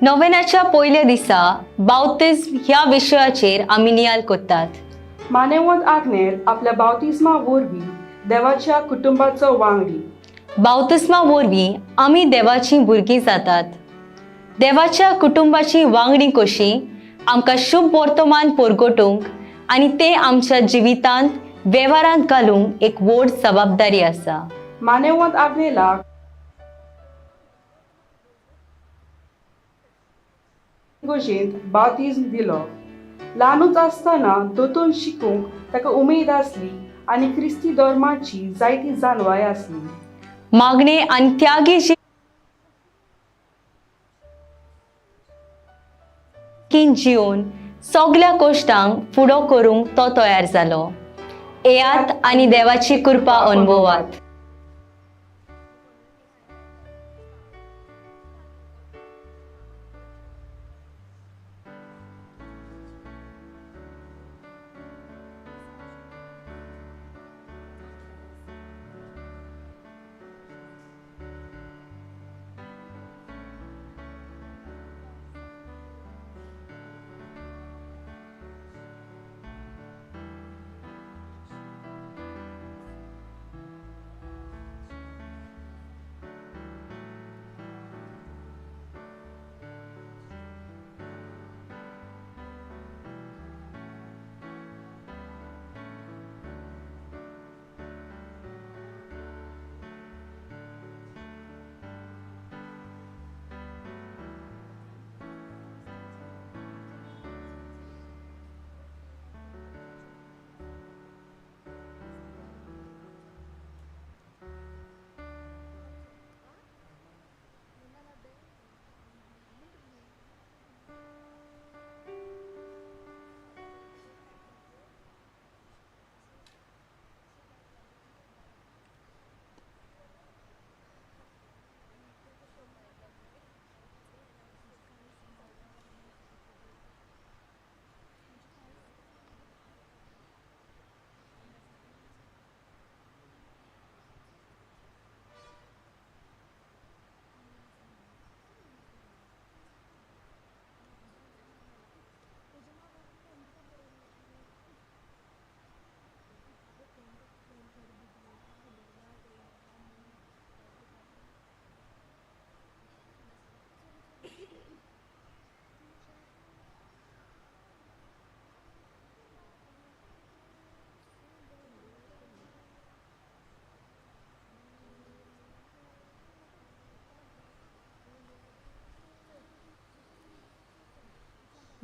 नोवेनाच्या पयल्या दिसा बावतिज्म ह्या विशयाचेर आमी नियाल करतात. मानेवंत आग्नेल आपल्या बावतिज्मा वरवीं देवाच्या कुटुंबाचो वांगडी. बावतिस्मा वरवीं आमी देवाचीं भुरगीं जातात. देवाच्या कुटुंबाची वांगडी कशी आमकां शुभ वर्तमान परगटूंक आनी तें आमच्या जिवितांत वेव्हारांत घालूंक एक व्हड जबाबदारी आसा. मानेवंत आग्नेलाक इगर्जेंत बावतिज्म दिलो. ल्हानूच आसतना दोतोन शिकूंक ताका उमेद आसली आनी क्रिस्ती धर्माची जायती जाणवाय आसली. मागणे आनी त्यागी जिवन सगल्या कश्टांक फुडो करूंक तो तयार जालो. येयात आनी देवाची कृपा अनुभवात.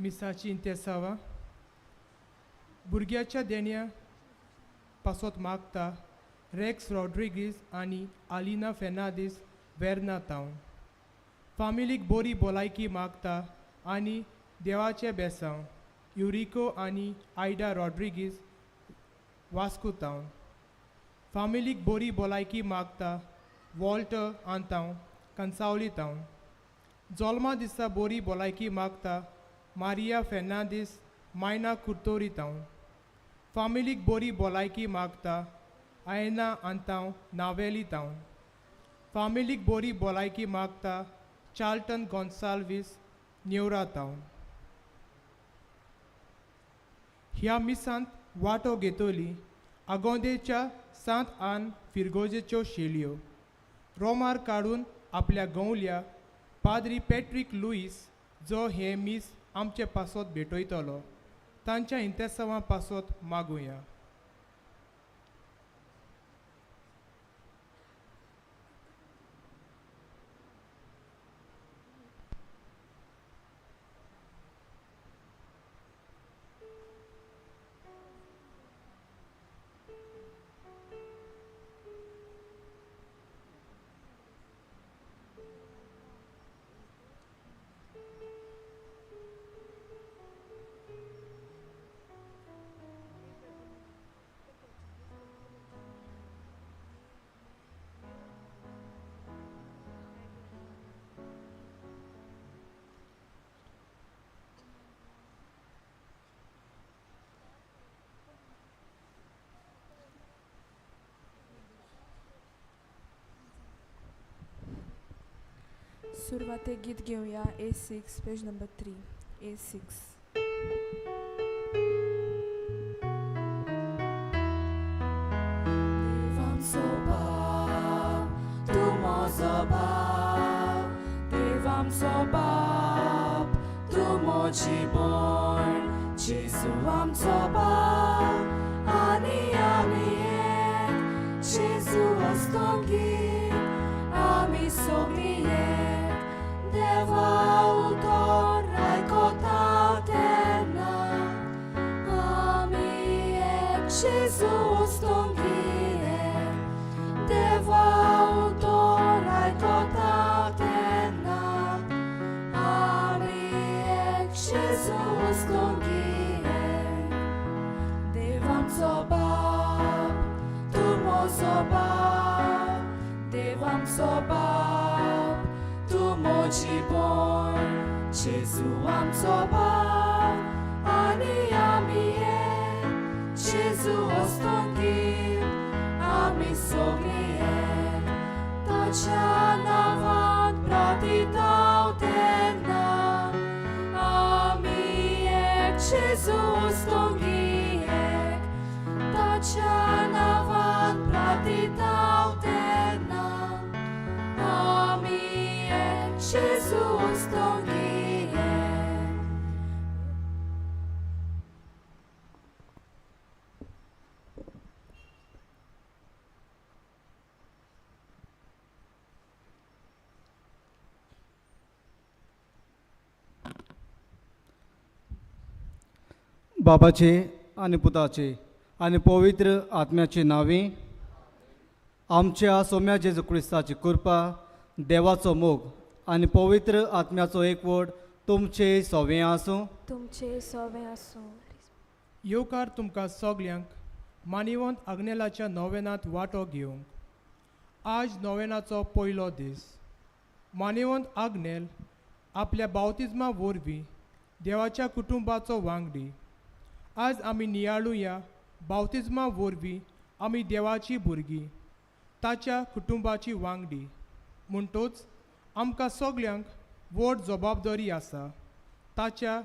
मिसाची इंतेसावा भुरग्याच्या देण्या पासत मागता रेक्स रॉड्रिगीज आनी आलिना फेर्नांदीस वेर्ना तावन. फामिलीक बोरी भलायकी मागता आनी देवाचें बेसांव युरिको आनी आयडा रॉड्रिगीज वास्को तावन. फामिलीक बोरी भलायकी मागता वॉल्टर आंतांव कंसावली तावन. जोल्मा दिसा बोरी भलायकी मागता मारिया फेर्नांदीस मायना कुर्तोरी तावन. फामिलीक बोरी भलायकी मागता आयना आंतांव नावेली तावन. फामिलीक बोरी भलायकी मागता चार्ल्टन गोन्साल्वीस नेवरा तावन. ह्या मिसांत वांटो घेतली आगोंदेच्या सांत आन फिरगोजेच्यो शेलयो रोमार काडून आपल्या गवल्या पाद्री पॅट्रीक लुईस जो हें मीस आमचे पासत भेटयतलो तांच्या इंतेसांवा पासत मागुया. सुरवातेक गीत घेवया A6 page number 3 A6. देवांचो बाप तूं म्हजो बाप, देवांचो बाप तूं म्हजी भयण, जेजू आमचो बाप आनी आमी एक, जेजू वस्तुंगीत आमी सगळीं एक, देवा उतर आयकता तेन्ना आमी एक, जेजू वस्तुंगीत एक, देवा उतर आयकता तेन्ना आमी एक, जेजू वस्तुंगीत एक. देवांचो बाप तूं म्हजो बाप, देवांचो बाप तूं म्हजी भयण, जेजू आमचो बाप आनी आमी एक, जेजू वस्तुंगीत आमी सगळीं एक, ताच्या नांवान प्रार्थीताव तेन्ना आमी एक, जेजू वस्तुंगीत एक, ताच्या नांवान प्रार्थीताव तेन्ना आमी एक, जेजू वस्तुंगीत एक. बाबाचे आनी पुताचे आनी पवित्र आत्म्याचे नांवी आमच्या सोम्या जेजू क्रिस्ताची कृपा, देवाचो मोग आनी पवित्र आत्म्याचो एकवट तुमचे सोवे आसूं. तुमचे सोवे आसूं. येवकार तुमकां सगल्यांक मानिवंत आग्नेलाच्या नोवेनांत वांटो घेवंक. आज नोवेनाचो पयलो दीस. मानिवंत आग्नेल आपल्या बावतिज्मा वरवीं देवाच्या कुटुंबाचो वांगडी. आज आमी नियाळुया बावतिज्मा वरवीं आमी देवाची भुरगीं, ताच्या कुटुंबाची वांगडी. म्हणटोच आमकां सगल्यांक व्हड जबाबदारी आसा ताच्या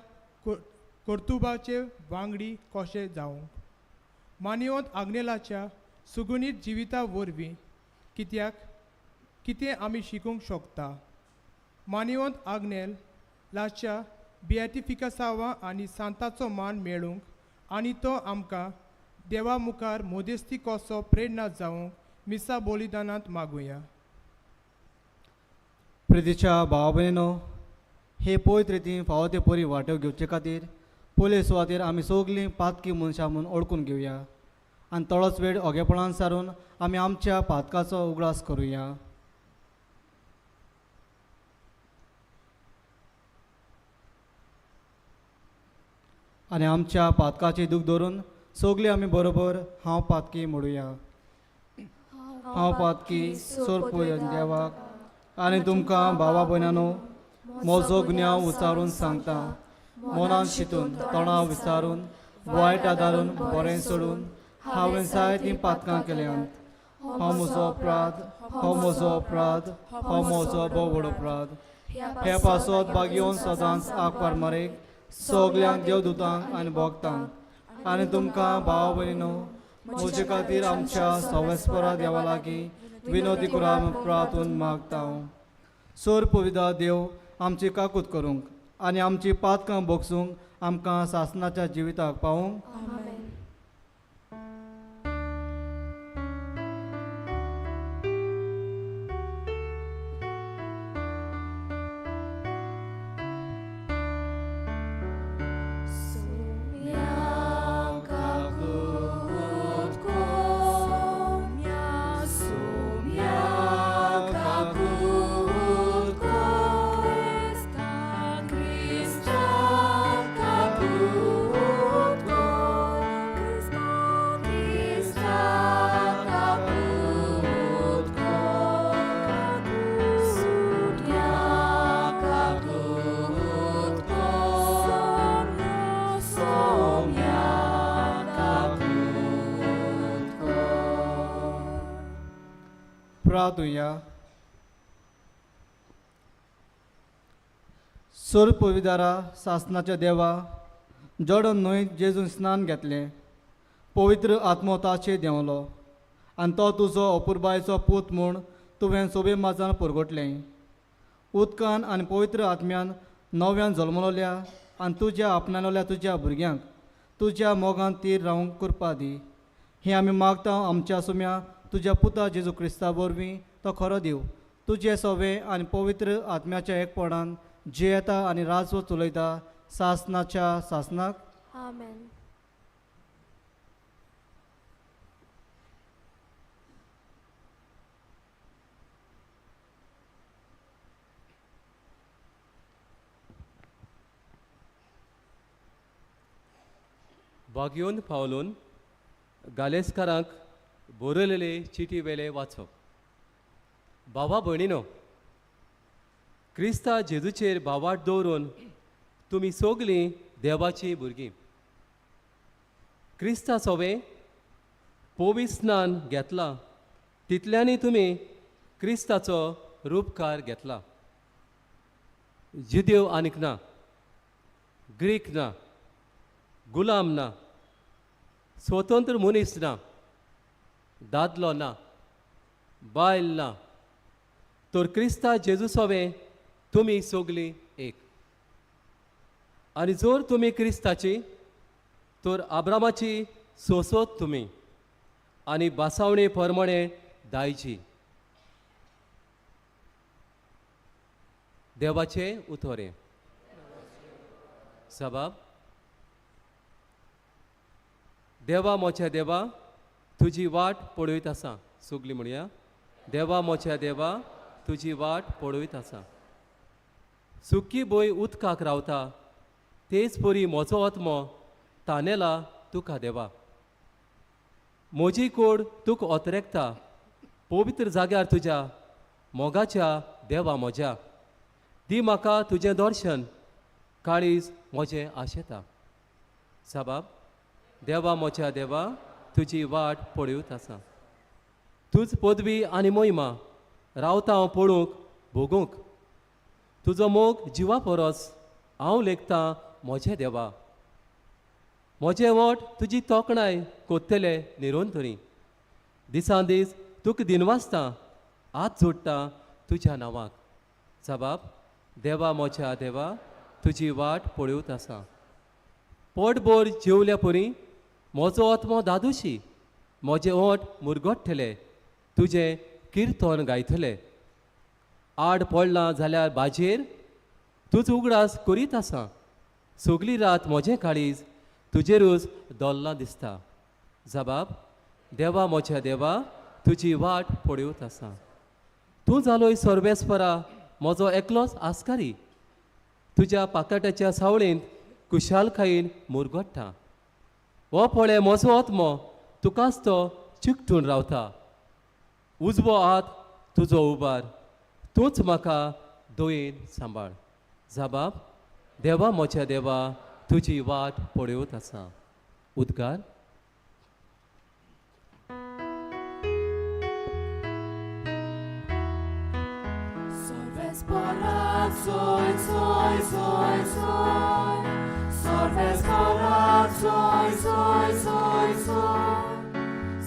कर्तुबाचे वांगडी कशें जावंक. मानिवंत आग्नेलाच्या सुगुणीत जिविता वरवीं कित्याक कितें आमी शिकूंक शकता. मानिवंत आग्नेल लाच्या बियाटिफिकासावा आनी सांताचो मान मेळूंक आनी तो आमकां देवा मुखार मोदेस्ती कसो प्रेरणा जावंक मिसा बलिदानांत मागुया. प्रितीच्या भावा भयणीनो, हे पवित्र रितीन फावो ते परी वांटो घेवचे खातीर पयले सुवातेर आमी सगलीं पातकी मनशां म्हूण वळखून घेवया आनी थोडोच वेळ ओगेपणान सारून आमी आमच्या पातकाचो उगडास करुया. आनी आमच्या पातकाची दूख धरून सगलीं आमी बरोबर हांव पातकी म्हणुया. हांव पातकी सोरपूय देवाक आनी तुमकां भावा भयणानो म्हजो गुन्यांव उचारून सांगता. मनान शितून तोंडां विचारून वायट आदारून बरें सोडून हांवें जायतीं पातकां केल्यांत. हो म्हजो अपराध, हो म्हजो अपराध, हो म्हजो भोव व्हड अपराध. हे पासत बागयोवन सदांच आग मारेक सगल्यांक देवदूतांक आनी भोगतांक आनी तुमकां भाव भयणीनो म्हजे खातीर आमच्या सवेस्परा देवा लागीं विनोदी कुरान प्रातून मागता. सोर पविदा देव आमची काकूत करूंक आनी आमची पातकां बोगसूंक आमकां सासनाच्या जिविताक पावूंक. आमेन. प्रार्थुया. सोर पविदारा सासनाच्या देवा, जॉर्डन न्हंयत जेजून स्नान घेतलें, पवित्र आत्मो ताचेर देंवलो आनी तो तुजो अपुरबायेचो पूत म्हूण तुवें सोबे माजान पुरगोटलें. उदकान आनी पवित्र आत्म्यान नव्यान जल्मलोल्या आनी तुज्या आपणालोल्या तुज्या भुरग्यांक तुज्या मोगान तीर रावंक कृपा दी. हें आमी मागता आमच्या सुम्या तुज्या पुता जेजू क्रिस्ता वरवीं, तो खरो देव, तुजे सोवे आनी पवित्र आत्म्याच्या एकपणान जियेता आनी राजवत चलयता सासनाच्या सासनाक. आमेन. बागयोन पावलून गालेस्कारांक बरयलेले चिटी वेले वाचप. भावा भयणीनो, क्रिस्ता जेजूचेर भावाट दवरून तुमी सगलीं देवाचीं भुरगीं. क्रिस्ता सोवें पवित्र स्नान घेतलां तितल्यांनी तुमी क्रिस्ताचो रुपकार घेतला. जुदेव आनीक ना, ग्रीक ना, गुलाम ना, स्वतंत्र मनीस ना, दादलो ना, बायल ना, तर क्रिस्ता जेजू सोवें तुमी सगलीं एक. आनी जर तुमी क्रिस्ताची तर आब्रामाची सोंसत तुमी आनी बासावणे परमणे दायजी. देवाचें उतोरें. सबाब. देवा मोच्या देवा, तुजी वाट पळयत आसा. सगलीं म्हणया, देवा मोच्या देवा, तुजी वाट पळयत आसा. सुकी बोय उदकाक रावता तेच परी म्हजो आत्मो तानेला तुका देवा. म्हजी कोड तुका ओतरेकता पवित्र जाग्यार तुज्या मोगाच्या देवा म्हज्या. दी म्हाका तुजें दर्शन, काळीज म्हजें आशेता. साबाब. देवा म्हज्या देवा, तुजी वाट पळयत आसा. तुज पदवी आनी मोहिमा रावता हांव पळोवंक भोगूंक. तुजो मोग जिवा परस हांव लेखतां म्हजें देवा. म्हजें वट तुजी तोखणाय कोत्तले निरंतरी. दिसान दीस तुका दिनवासता, हात जोडटा तुज्या नांवाक. साबाब. देवा म्हज्या देवा, तुजी वाट पळयत आसा. पोटभर जेवल्या परी म्हजो आत्मो दादोशी, म्हजे ओंठ मुरगट्टले तुजें किर्तन गायतले. आड पडलां जाल्यार बाजेर तुज उगडास करीत आसा. सगली रात म्हजें काळीज तुजेरूच दोल्लां दिसता. जबाब. देवा म्हज्या देवा, तुजी वाट पळयत आसा. तूं जालोय सर्वेस्परा म्हजो एकलोच आस्कारी. तुज्या पाकाट्याच्या सावळेंत कुशालकायेन मुरगट्टा. हो पळय म्हजो आत्मो तुकाच तो चिकटून रावता. उजवो हात तुजो उबार, तूंच म्हाका दयेन सांबाळ. जबाब. देवा म्हज्या देवा, तुजी वाट पळयत आसा. उद्गार. Soy, soy, soy, soy. Sorves parat, soy, soy, soy, soy.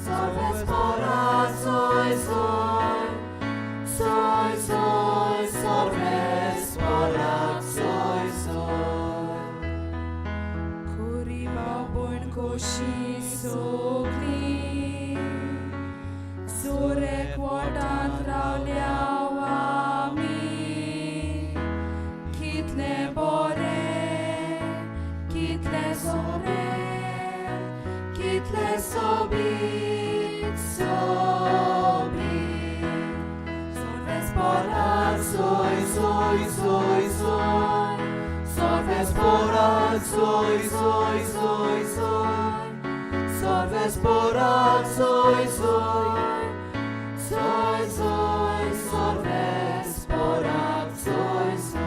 Sorves parat, soy, soy. Soy, soy, sorves parat, soy, soy. खोरी बाबण कोशी सोगली जोरेक वोटांत रावल्या आमी. कितलें बरें, कितलें सोबें, कितलें सोबीत सोबीत. Sorves parat, soy, soy, soy, soy. Sorves parat, soy, soy, soy, soy. Sorves parat, soy, soy. Soy, soy, sorves parat, soy, soy.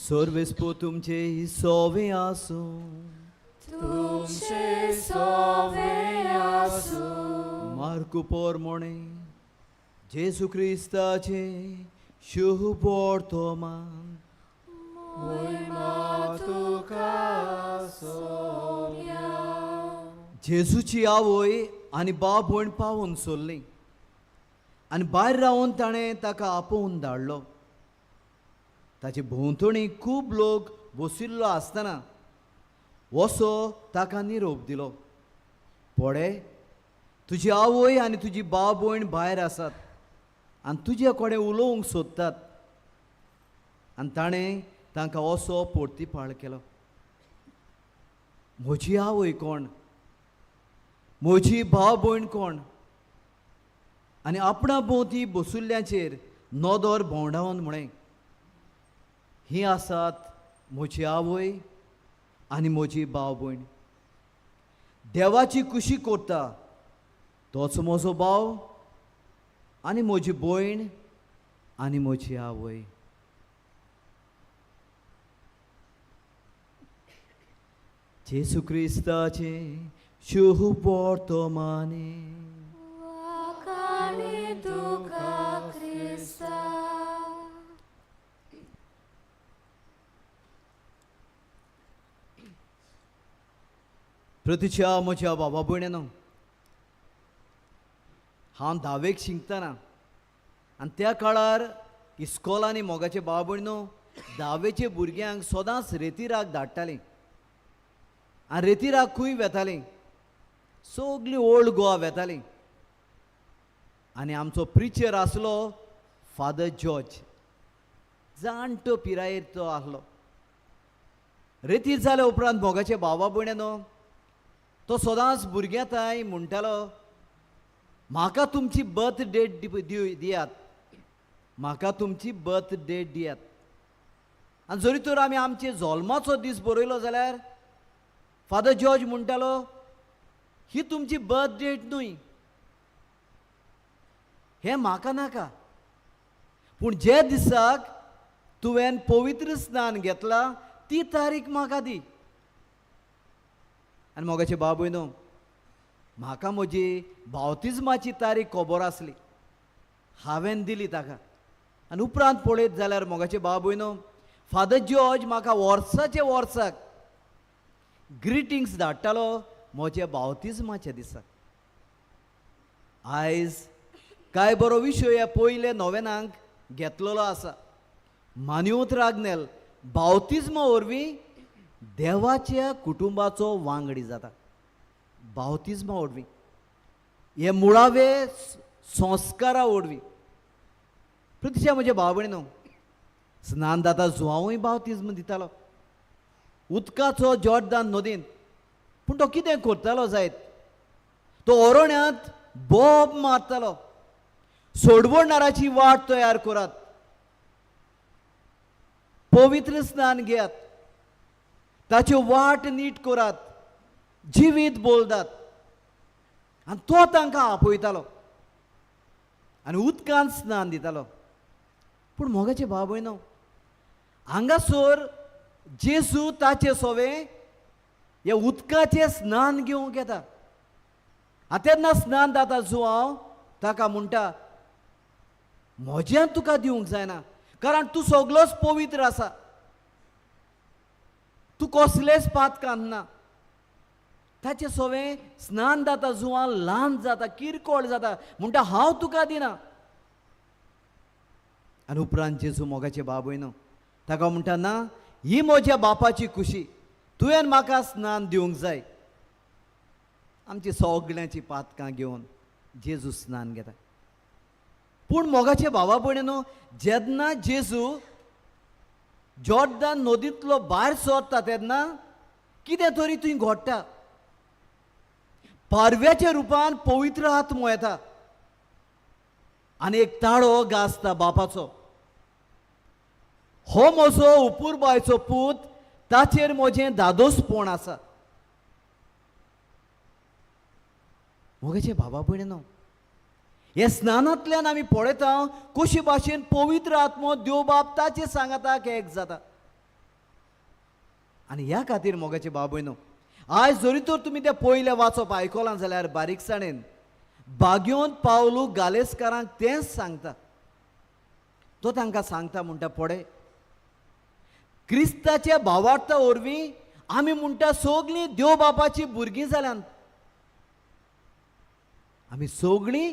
सर्वेस्पो तुमचे सोवे आसूं. तुमचे सोवे आसूं. मार्कू पोरमोणे जेजू क्रिस्ताचे शुभ वर्तमान. मोयमा तुका सोम्या. जेजूची आवय आनी भाव भयण पावून सोल्लीं आनी भायर रावन ताणें ताका आपोवन धाडलो. ताचे भोंवतणी खूब लोक बशिल्लो आसतना वसो ताका निरोप दिलो, पळे तुजी आवय आनी तुजी भाव भयण भायर आसात आनी तुजे कडेन उलोवंक सोदतात. आनी ताणें तांकां असो पोर्तिपाळ केलो, म्हजी आवय कोण, म्हजी भाव भयण कोण? आनी आपणा भोंवती बसुल्ल्याचेर नदर भोंवडावन म्हळें, ही आसात म्हजी आवय आनी म्हजी भाव भयण. देवाची खुशी करता तोच म्हजो भाव आनी म्हजी भयण आनी म्हजी आवय. जेजू क्रिस्ताचें शुभ वर्तमाने. वाखाणी तुका क्रिस्ता. प्रतिच्या म्हज्या बाबा भयणीनो, हांव धावेक शिकतना आनी त्या काळार इस्कोलांनी मोगाचे बाबा भयणीनो धावेचे भुरग्यांक सदांच रेतिराक धाडटालीं आनी रेतिराक खंय वेतालीं, सगळीं ओल्ड गोवा वेतालीं. आनी आमचो प्रिचर आसलो फादर जॉर्ज, जाणटो पिरायेर तो आसलो. रेतीर जाल्या उपरांत मोगाचे बाबा भयणीनो तो सदांच भुरग्यां ताय म्हणटालो, म्हाका तुमची बर्थ डेट दियात, म्हाका तुमची बर्थ डेट दियात. आनी जरी तर आमी आमचे जल्माचो दीस बरयलो जाल्यार फादर जॉर्ज म्हणटालो, ही तुमची बर्थ डेट न्हय, हें म्हाका नाका, पूण जे दिसाक तुवें पवित्र स्नान घेतलां ती तारीख म्हाका दी. आनी मोगाचे बाबूय न्हू, म्हाका म्हजी बावतिज्माची तारीख खबर आसली, हांवें दिली ताका. आनी उपरांत पळयत जाल्यार मोगाचे बाबूय न्हू, फादर जॉर्ज म्हाका वर्साचे वर्साक ग्रिटिंग्स धाडटालो म्हज्या बावतिज्माच्या दिसाक. आयज काय बरो विशय ह्या पयल्या नोवेनाक घेतलेलो आसा. मान्योत रागनेल बावतिज्मा वरवीं देवाच्या कुटुंबाचो वांगडी जाता. बावतिज्मा वरवीं, हे मुळावे संस्कारा वरवीं. प्रतिशा म्हज्या भाव भयणीनो, स्नान जाता जुवांवूय बावतिज्म दितालो उदकाचो जॉर्दान नदीन. पूण तो कितें करतालो जायत, तो ओरण्यांत बोब मारतालो, सोडवणाराची वाट तयार करात, पवित्र स्नान घेयात, ताच्यो वाट नीट करात, जिवीत बोलतात. आनी तो तांकां आपयतालो आनी उदकांत स्नान दितालो. पूण मोगाचे भाव भयणो, हांगासर जेजू ताचे सोवे हे उदकाचें स्नान घेवंक येता. आनी तेन्ना स्नान जाता जुवांव ताका म्हणटा, म्हज्यान तुका दिवंक जायना, कारण तूं सगलोच पवित्र आसा, तूं कसलेच पातकान ना. ताचे सोवे स्नान जाता जुवान ल्हान जाता, किरकोळ जाता, म्हणटा हांव तुका दिना. आनी उपरांत जेजू मोगाचे बाबूय न्हू ताका म्हणटा, ना, ही म्हज्या बापाची खुशी, तुवें म्हाका स्नान दिवंक जाय. आमची सगळ्यांची पातकां घेवन जेजू स्नान घेता. पूण मोगाचे भावा भयणी न्हू, जेन्ना जेजू जॉर्दान नदींतलो भायर सरता तेन्ना कितें तरी थंय घडटा. पारव्याच्या रुपान पवित्र आत्मो येता आनी एक ताळो गाजता बापाचो, हो म्हजो उपुरबायचो पूत, ताचेर म्हजें दादोसपण आसा. मोगाचे बाबा भयणी न्हू, हे स्नानांतल्यान आमी पळयता कशी भाशेन पवित्र आत्मो देव बाप ताचे सांगाताक एक जाता. आनी ह्या खातीर मोगाचे बाबय न्हू, आयज जरी तर तुमी तें पयलें वाचप आयकलां जाल्यार बारीकसाणेन बागयोन पावलू गालेस्कारांक तेंच सांगता. तो तांकां सांगता, म्हणटा पळय क्रिस्ताच्या भावार्था वरवीं आमी म्हणटा सगळीं देव बापाची भुरगीं जाल्यात. आमी सगळीं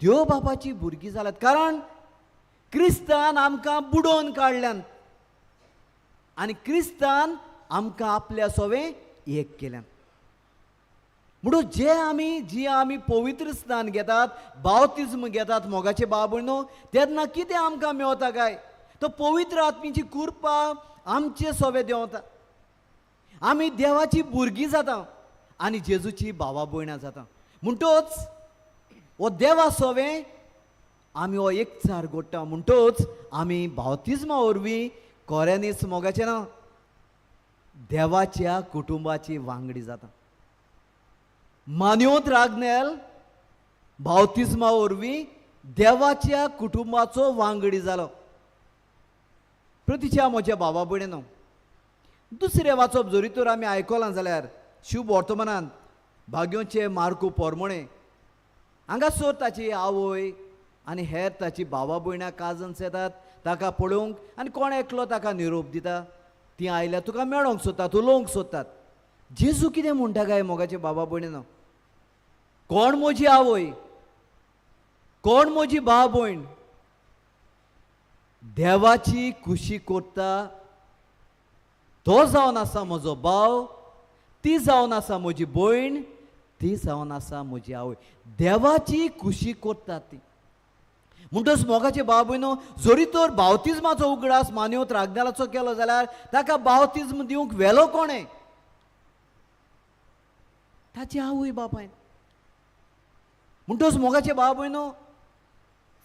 देव बापाची भुरगीं जाल्यात कारण क्रिस्तान आमकां बुडोवन काडल्यान आनी क्रिस्तान आमकां आपल्या सोवें एक केल्यान. म्हणून जे आमी जी आमी पवित्र स्नान घेतात, बावतिज्म घेतात मोगाचे बाबू न्हू, तेन्ना कितें आमकां मेवता काय? तो पवित्र आत्मीची कृपा आमचे सोवे देंवता, आमी देवाची भुरगीं जाता आनी जेजूची भावा भयणां जाता. म्हणटोच हो देवा सोवे आमी हो एकचार गोडटा. म्हणटोच आमी बावतिज्मा वरवीं कोऱ्यांनीच मोगाचें ना देवाच्या कुटुंबाची वांगडी जाता. मान्योत रागनेल बावतिज्मा वरवीं देवाच्या कुटुंबाचो वांगडी जालो. प्रतिच्या म्हज्या भावा भयणीनो, दुसरें वाचप जरी तर आमी आयकलां जाल्यार शुभ वर्तमानांत भाग्योचे मार्कू पोरमोणे हांगासर ताची आवय आनी हेर ताची भावा भयणां काजन्स येतात ताका पळोवंक आनी कोण एकलो ताका निरोप दिता, ती आयल्या तुका मेळोंक सोदतात, उलोवंक सोदतात. जेजू कितें म्हणटा काय मोगाचे बाबा भयणीनो? कोण म्हजी आवय, कोण म्हजी भाव भयण देवाची खुशी करता तो जावन आसा म्हजो भाव, ती जावन आसा म्हजी भयण, ती जावन आसा म्हजी आवय. देवाची खुशी करतात ती. म्हणटच मोगाचे भाव भयणो, जरी तर बावतिज्माचो उगडास मान्योत रागदालाचो केलो जाल्यार ताका बावतिज्म दिवंक व्हेलो कोणें? ताची आवय बापायन. म्हणटच मोगाचे भाव भयणो,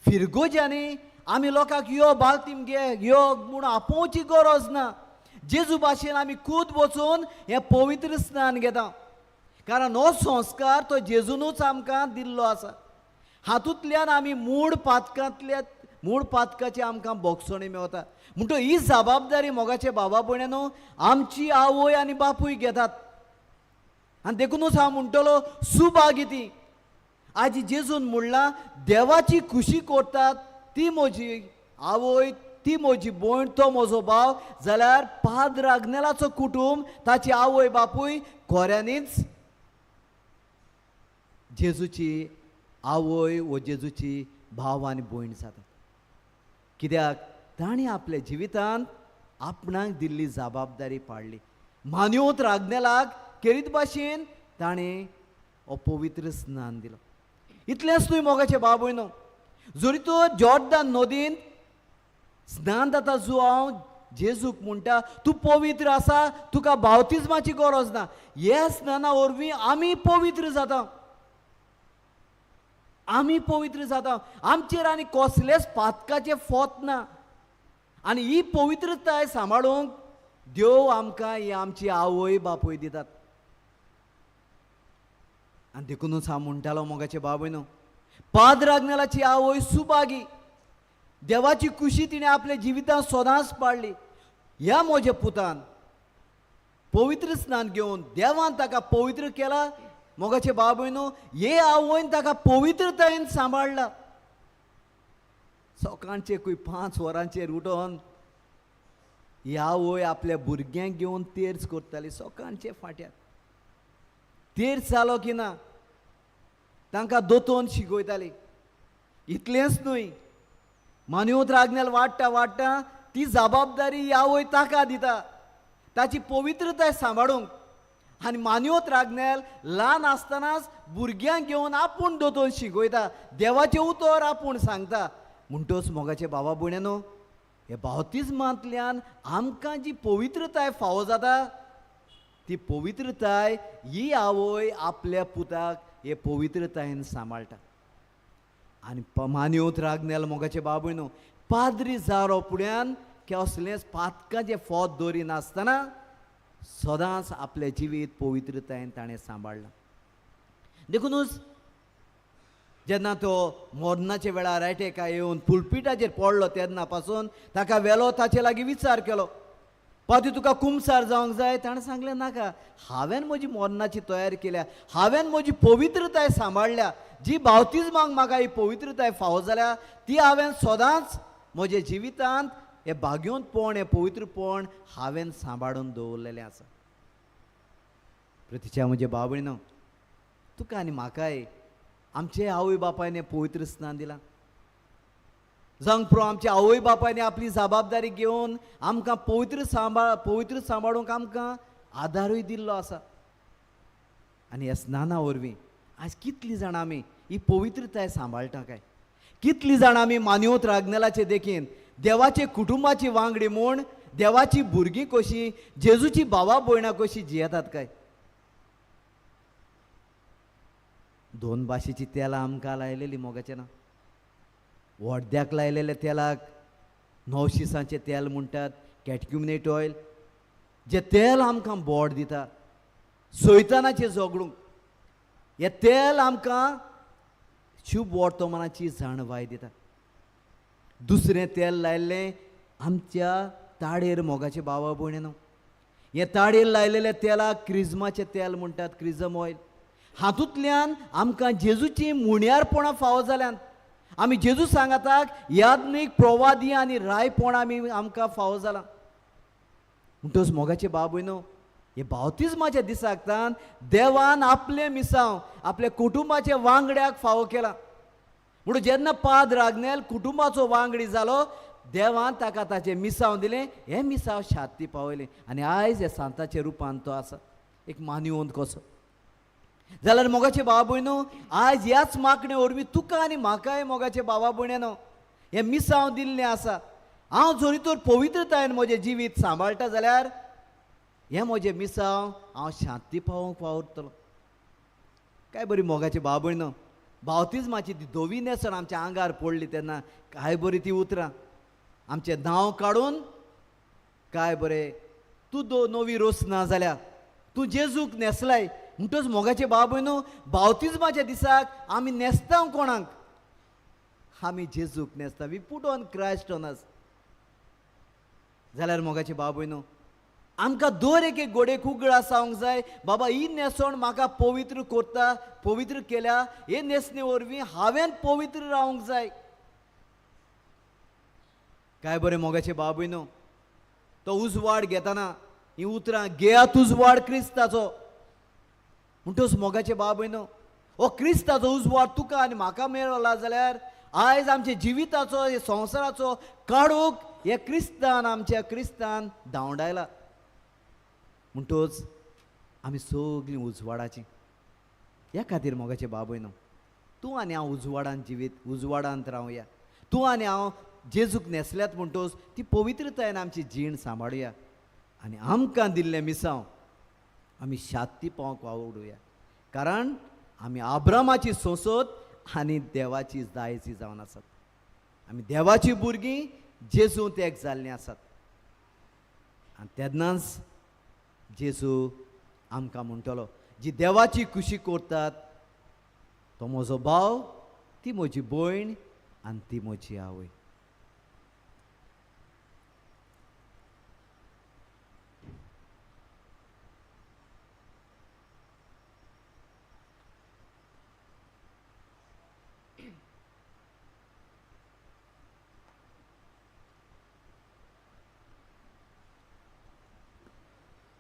फिरगोज्यांनी आमी लोकांक यो बालतीम घे यो म्हूण आपोवची गरज ना. जेजू भाशेन आमी खूद वचून हें पवित्र स्नान घेता कारण हो संस्कार तो जेजूनूच आमकां दिल्लो आसा. हातूंतल्यान आमी मूळ पातकांतल्या मूळ पातकाची आमकां बोगसणी मेवता. म्हणटो ही जबाबदारी मोगाचे बाबा भयणीनो आमची आवय आनी बापूय घेतात. आनी देखुनूच हांव म्हणटलो सुभागी ती. आजी जेजून म्हणलां देवाची खुशी करतात ती म्हजी आवय, ती म्हजी भयण, तो म्हजो भाव. जाल्यार पाद्र आग्नेलाचो कुटूंब ताची आवय बापूय खऱ्यांनीच जेजूची आवय वो जेजूची भाव आनी भयण जाता. कित्याक तांणी आपल्या जिवितांत आपणाक दिल्ली जबाबदारी पाडली. मान्योत रागनेलाक केरीत भाशेन ताणें हो पवित्र स्नान दिलो. इतलेंच न्हय मोगाचे बाबूय न्हू, जरी तर जॉर्दान नदीन स्नान जाता जुआंव जेजूक म्हणटा तूं पवित्र आसा, तुका बावतिज्माची गरज ना. ह्या स्नाना वरवीं आमी पवित्र जाता, आमी पवित्र जाता, आमचेर आनी कसलेच पातकाचें फोत ना. आनी ही पवित्रताय सांबाळूंक देव आमकां ही आमची आवय बापूय दितात. आनी देखुनूच हांव म्हणटालो मोगाचे बाबूय न्हू, पाद्र आग्नेलाची आवय सुभागी, देवाची खुशी तिणें आपल्या जिवितांत सदांच पाडली. ह्या म्हज्या पुतान पवित्र स्नान घेवन देवान ताका पवित्र केला. मोगाचे बाबूय न्हू, हे आवयन ताका पवित्रतायेन सांबाळ्ळा. सकाळचे खंय 5 वरांचेर उठोन ही आवय आपल्या भुरग्यांक घेवन तेर्स करताली. सकाळचे फाट्यार तेर्स जालो की ना तांकां दोतोन शिकयताली. इतलेंच न्हय, मान्योत रागनेल वाडटा वाडटा ती जबाबदारी ही आवय ताका दिता ताची पवित्रताय सांबाळूंक. आनी मान्योत रागनेल ल्हान आसतनाच भुरग्यांक घेवन आपूण दोतोन शिकयता, देवाचें उतर आपूण सांगता. म्हणटच मोगाचे बाबा भयणीनो, हे बावतिज्मांतल्यान आमकां जी पवित्रताय फावो जाता ती पवित्रताय ही आवय आपल्या पुताक हे पवित्रतायेन सांबाळटा. आनी मान्योत रागनेल मोगाचे बाबूय न्हू, पाद्री जारो फुड्यान कसलेंच पातकाचें फोत दवरिनासतना सदांच आपलें जिवीत पवित्रतायेन ताणें सांबाळ्ळां. देखुनूच जेन्ना तो मरणाच्या वेळार एटेका येवन पुलपिटाचेर पडलो तेन्ना पासून ताका व्हेलो, ताचे लागीं विचार केलो, पाती तुका कुमसार जावंक जाय? ताणें सांगलें नाका, हांवें म्हजी मरणाची तयारी केल्या, हांवें म्हजी पवित्रताय सांबाळ्ळ्या, जी बावतिज्माक म्हाका ही पवित्रताय फावो जाल्या ती हांवें सदांच म्हज्या जिवितांत हें भाग्योंतपण, हें पवित्रपण हांवें सांबाळून दवरलेलें आसा. प्रतिच्या म्हजे भाव भयणो, तुका आनी म्हाकाय आमचे आवय बापायन हें पवित्र स्नान दिलां. जावंक पुरो आमच्या आवय बापायन आपली जबाबदारी घेवन आमकां पवित्र सांबाळूंक आमकां आदारूय दिल्लो आसा. आनी ह्या स्नाना वरवीं आज कितलीं जाणां आमी ही पवित्रताय सांबाळटा काय? कितलीं जाणां आमी मान्योत रागनेलाचे देखीन देवाचे कुटुंबाची वांगडी म्हूण देवाची भुरगीं कशीं, जेजूची भावा भयणां कशीं जियेतात काय? दोन भाशेचीं तेलां आमकां लायलेलीं मोगाचें ना. वड्ड्याक लायलेल्या तेलाक नवशिसांचें तेल म्हणटात, कॅटक्युमिनेट ऑयल, जें तेल आमकां बोड दिता सैतानाचें झगडूंक. हें तेल आमकां शुभ वर्तमानाची जाणवाय दिता. दुसरें तेल लायल्लें आमच्या ताडेर मोगाचे भावा भयणीनो, हें ताडेर लायलेल्या तेलाक क्रिज्माचें तेल म्हणटात, क्रिजम ऑयल. हातूंतल्यान आमकां जेजूची मुण्यारपणां फावो जाल्यान आमी जेजू सांगाताक याज्ञीक, प्रवादी आनी रायपण आमी आमकां फावो जालां. म्हणटच मोगाचे भाव भयणो, हे बावतिज्माच्या दिसाक तान देवान आपलें मिसांव आपल्या कुटुंबाच्या वांगड्याक फावो केलां. म्हणून जेन्ना पाद रागनेल कुटुंबाचो वांगडी जालो, देवान ताका ताचें मिसांव दिलें, हें मिसांव शांती पावयलें आनी आयज ह्या सांताच्या रुपान तो आसा, एक मान्यवंत कसो. जाल्यार मोगाचे भावा भयणो, आयज ह्याच मागणे वरवीं तुका आनी म्हाकाय मोगाचे भावा भयणो हें मिसांव दिल्लें आसा. हांव जरी तर पवित्रतायेन म्हजें जिवीत सांबाळटा जाल्यार हें म्हजें मिसांव हांव शांती पावोवंक वावुरतलो. काय बरी मोगाची भाव भयणो, बावतिज्माची ती धवी न्हेसण आमच्या आंगार पडली तेन्ना काय बरी ती उतरां, आमचें नांव काडून काय बरें तूं नवी रोसना जाल्या, तूं जेजूक न्हेसलाय. म्हणटच मोगाचे भाव भयणो, बावतिज्माच्या दिसाक आमी न्हेसता कोणाक? आमी जेजूक न्हेसता. We put on Christ on us. जाल्यार मोगाचे भाव भयणो, आमकां दर एक गोडेक उगडास जावंक जाय, बाबा ही न्हेसण म्हाका पवित्र करता, पवित्र केल्या, हे न्हेसणे वरवीं हांवें पवित्र रावंक जाय. काय बरें मोगाचे भाव भयणो, तो उजवाड घेतना ही उतरां घेयात उजवाड क्रिस्ताचो. म्हणटच मोगाचे भाव भयणो, हो क्रिस्ताचो उजवाड तुका आनी म्हाका मेळ्ळा जाल्यार आयज आमच्या जिविताचो, हे संवसाराचो काडूक हे क्रिस्तान, आमच्या क्रिस्तान धांवडायला. म्हणटच आमी सगळीं उजवाडाचीं. ह्या खातीर मोगाचे भाव भयणो, तूं आनी हांव उजवाडान जिवीत, उजवाडांत रावया. तूं आनी हांव जेजूक न्हेसल्यात म्हणटच ती पवित्रतायेन आमची जीण सांबाळुया आनी आमकां दिल्लें मिसांव आमी शांती पावंक वावुडुया. कारण आमी आब्रामाची संसद आनी देवाची दायजी जावन आसात. आमी देवाची भुरगीं जेजूंत एक जाल्लीं आसात. आनी तेन्नाच जेजू आमकां म्हणटलो, जी देवाची खुशी करतात तो म्हजो भाव, ती म्हजी भयण आनी ती म्हजी आवय.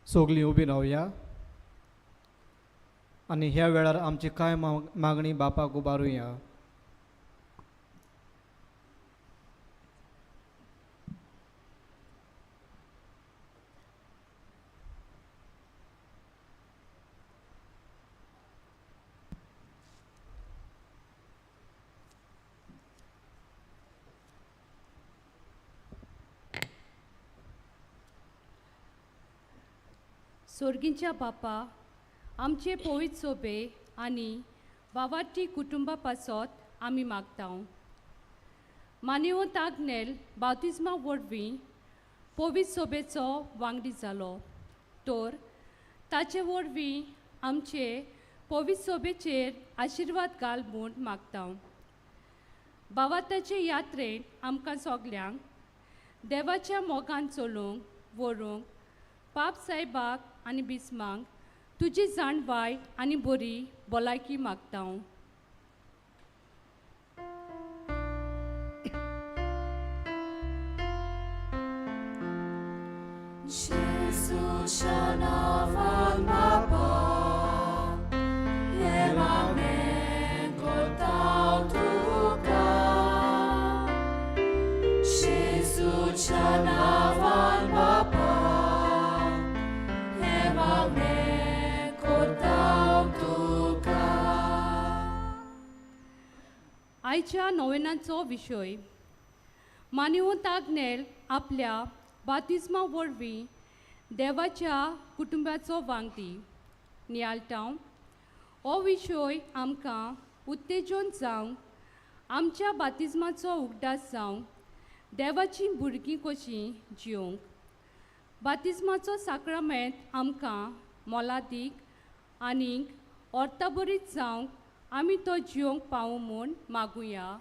सगळीं उबी रावया आनी ह्या वेळार आमची कांय मागणी बापाक उबारुया. सोर्गींच्या बापा, आमचे पवित्र सोबे आनी वावाटी कुटुंबा पासत आमी मागता. मानेवंत आग्नेल बावतिज्मा वरवीं पवित्र सोबेचो वांगडी जालो, तर ताचे वरवीं आमचे पवित्र सोबेचेर आशिर्वाद घाल म्हूण मागता. बावाताचे यात्रेंत आमकां सगल्यांक देवाच्या मोगान चलूंक व्हरूंक पाप साहेबाक आनी बिस्मांक तुजी जाणवाय आनी बरी भलायकी मागता. जेजूच्या नांवान बापा हें मागणें करता तुका जेजूच्या नांवान बापा हें मागणें करता तुका. आयच्या नोवेनाचो विशय मानिवंत आग्नेल आपल्या बातिज्मा वरवीं देवाच्या कुटुंबाचो वांगडी नियाळटांव. हो विशय आमकां उत्तेजन जावंक, आमच्या बातिज्माचो उगडास जावंक, देवाचीं भुरगीं कशीं जियोंक. बातिज्माचो साक्रामेंत आमकां मोलादीक आनीक अर्थाबरीत जावंक आमी तो जियोंक पावूं म्हूण मागुया.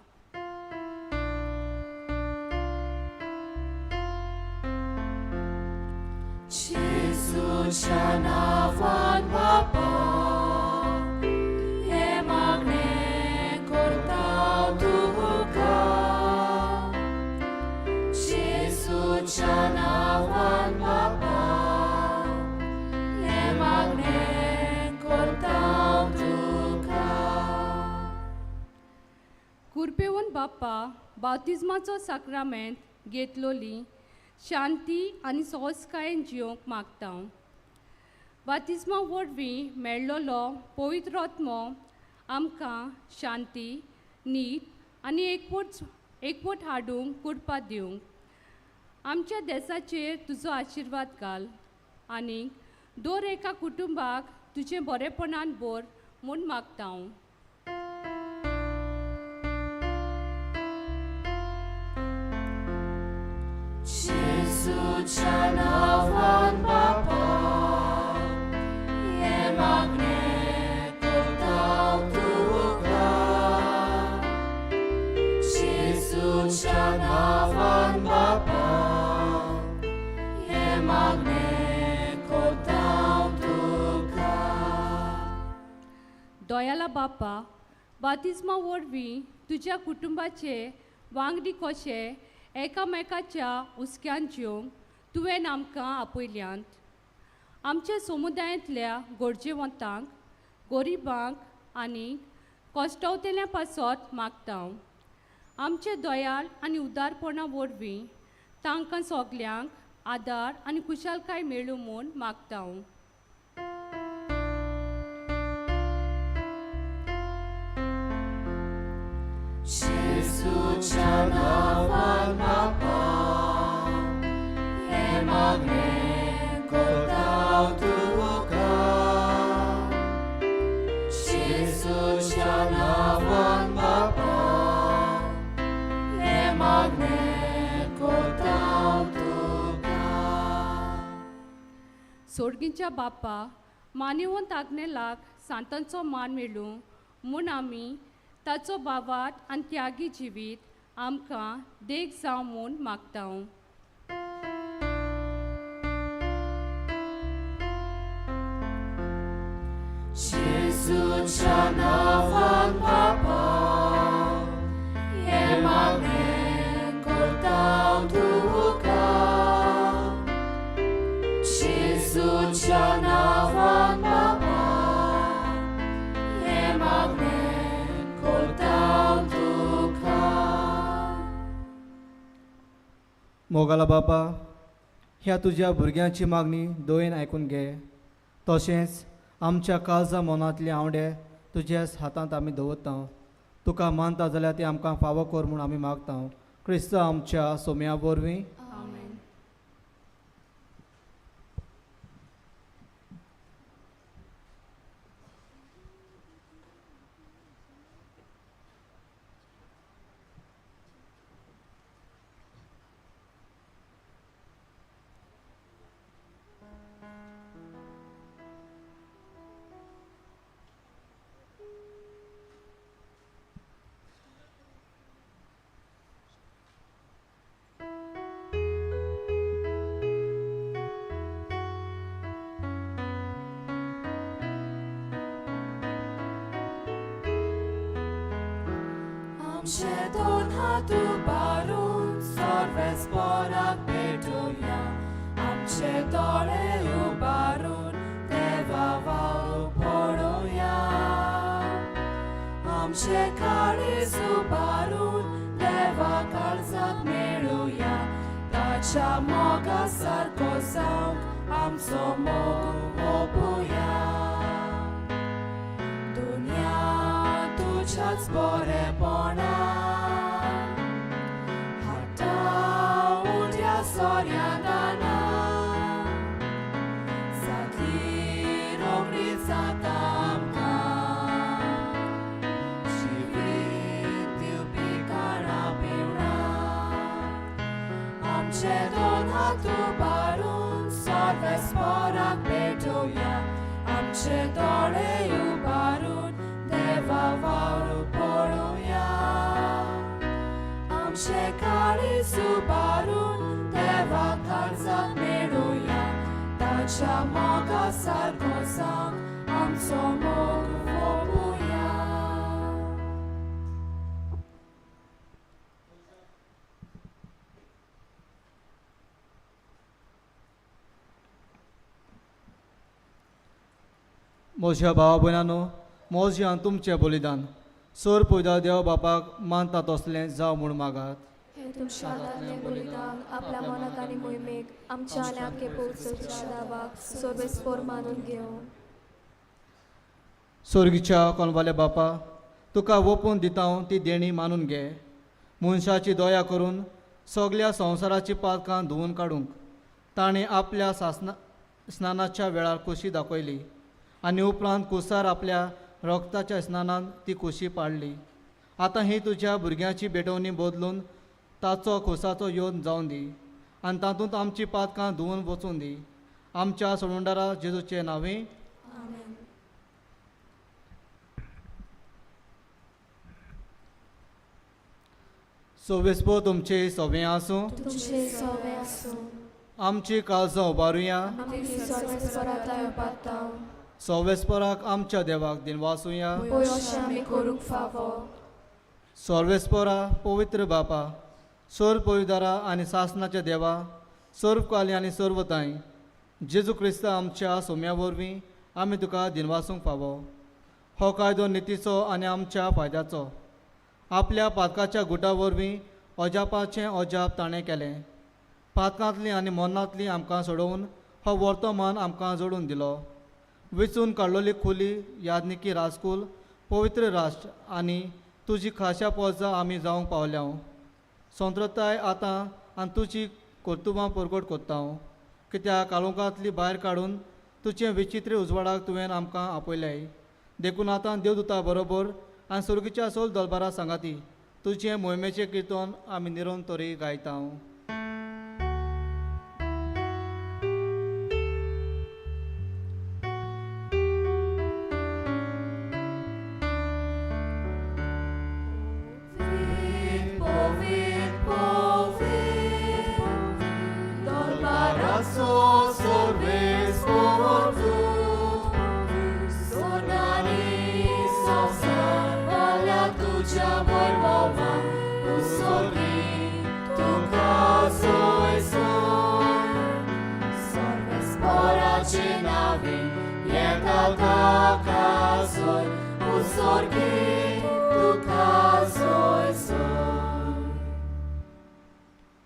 जेजूच्या नांवान बापा हें मागणें करता तुका जेजूच्या नांवान बापा हें मागणें करता तुका. कुरपेवन बाप्पा बातिज्माचो साक्रामेंत घेतलोली शांती आनी सोंसकायेन जियोंक मागता. बातिज्मा वरवीं मेळ्ळोलो पवित्र आत्मो आमकां शांती, नीत आनी एकवट हाडूंक कृपा दिवंक. आमच्या देसाचेर तुजो आशिर्वाद घाल आनी दर एका कुटुंबाक तुजें बरेपणान भर म्हूण मागता. जेजूच्या नांवान बापा हें मागणें करता तुका जेजूच्या नांवान बापा हें मागणें करता तुका. दयाला बापा, बातिज्मा वरवीं तुज्या कुटुंबाचे वांगडी कशे एकामेकाच्या हुस्क्यान जिवंक तुवें आमकां आपयल्यांत. आमच्या समुदायांतल्या गरजेवंतांक, गरिबांक आनी कश्टवतेल्या पासत मागता. आमचे दयाळ आनी उदारपणा वरवीं तांकां सगल्यांक आदार आनी खुशालकाय मेळूं म्हूण मागता. जेजूच्या नांवान बापा हें मागणें करता तुका जेजूच्या नांवान बापा हें मागणें करता तुका. सोर्गींच्या बापा, मानिवंत आग्नेलाक सांतांचो मान मेळूं म्हूण आमी ताचो बावाट आनी त्यागी जिवीत आमकां देख जावं म्हूण मागता. जेजूच्या नांवान बापा हें मागणें करता तुका जेजूच्या नांवान बापा हें मागणें करता तुका. मोगाला बापा, ह्या तुज्या भुरग्यांची मागणी दयेन आयकून घे, तशेंच आमच्या काळजा मनांतले आंवडे तुज्याच हातांत आमी दवरता. तुका मानता जाल्यार ती आमकां फावो कर म्हूण आमी मागता. क्रिस्त आमच्या सोम्या वरवीं. आमेन. आमचे दोन हात उबारून सर्वेस्पोराक पेटोवया. आमचे आमचे दोळे उबारून देवा वावरू पळोवया. आमचे काळीज उबारून देवा काळजाक मेळुया. ताच्या मोगा सारको जावंक आमचो मोग ओपुया. दुनिया तुज्याच बरेपणान हाडटा उंड्या सोऱ्या दानान. जातली रोखडी जाता आमकां जिवीत दिवपी काळां पिवणां. आमचे दोन हात उबारून सर्वेस्पराक पेटोवया. आमचे दोळे उबारून देवा वावरू पळोवया. आमचे काळीज उबारून देवा काळजाक मेळुया. ताच्या मोगा सारको जावंक आमचो मोग ओपुया. म्हज्या भावा भयणांनो, म्हजें आनी तुमचें बलिदान सोर पयदा देव बापाक मानता तसलें जावं म्हूण मागात. हें तुमच्या हातांतलें बलिदान आपल्या मनाक आनी मोहिमेक आमच्या आनी आख्खे पोवचच्या दावाक सोर्वेस्पोर मानून घेवं. सोर्गीच्या कोलवाल्या बापा, तुका वोपून दिता हांव ती देणी मानून घे. मनशाची दया करून सगल्या संवसाराची पातकां धुवून काडूंक ताणें आपल्या सासना स्नानाच्या वेळार खोशी दाखयली आनी उपरांत कुसार आपल्या रक्ताच्या स्नानान ती खोशी पाडली. आतां ही तुज्या भुरग्यांची भेटवणी बदलून ताचो खोसाचो योन जावन दी आनी तातूंत आमची पातकां धुवून वचून दी. आमच्या सोडूंडारा जेजूचे नांवे. आमेन. सोवेस्पो तुमचे सोबें आसूं. तुमचे सोवे आसूं. आमची काळजां उबारुया. आमी सर्वेस्पराक उबारता. सोवेस्पराक आमच्या देवाक दिनवासुया. पळय अशें आमी करूंक फावो. सर्वेस्परा पवित्र बापा, सर्व पविदारा आनी सासनाच्या देवा, सर्व काली आनी सर्वताय, जेजू क्रिस्त आमच्या सोम्या वरवीं आमी तुका दिनवासूंक फावो. हो कायदो नितीचो आनी आमच्या फायद्याचो. आपल्या पातकाच्या गुटा वरवीं अजापाचें अजाप ताणें केलें. पातकांतलीं आनी मरणांतलीं आमकां सोडोवन हो वर्तमान आमकां जोडून दिलो. वेंचून काडलोली खुली यादनिकी राजकूल पवित्र राष्ट्र आनी तुजी खाशा पोजा आमी जावंक पावल्या. संत्रताय आतां आनी तुजी कर्तुबां परगट कोत्ता, कित्याक काळोखांतली भायर काडून तुजें विचित्र उजवाडाक तुवें आमकां आपयल्याय. देखून आतां देवदूता बरोबर आनी सुर्गीच्या सोल दलबारा सांगाती तुजें मोहिमेचें किर्तन आमी निरोन तरी गायता.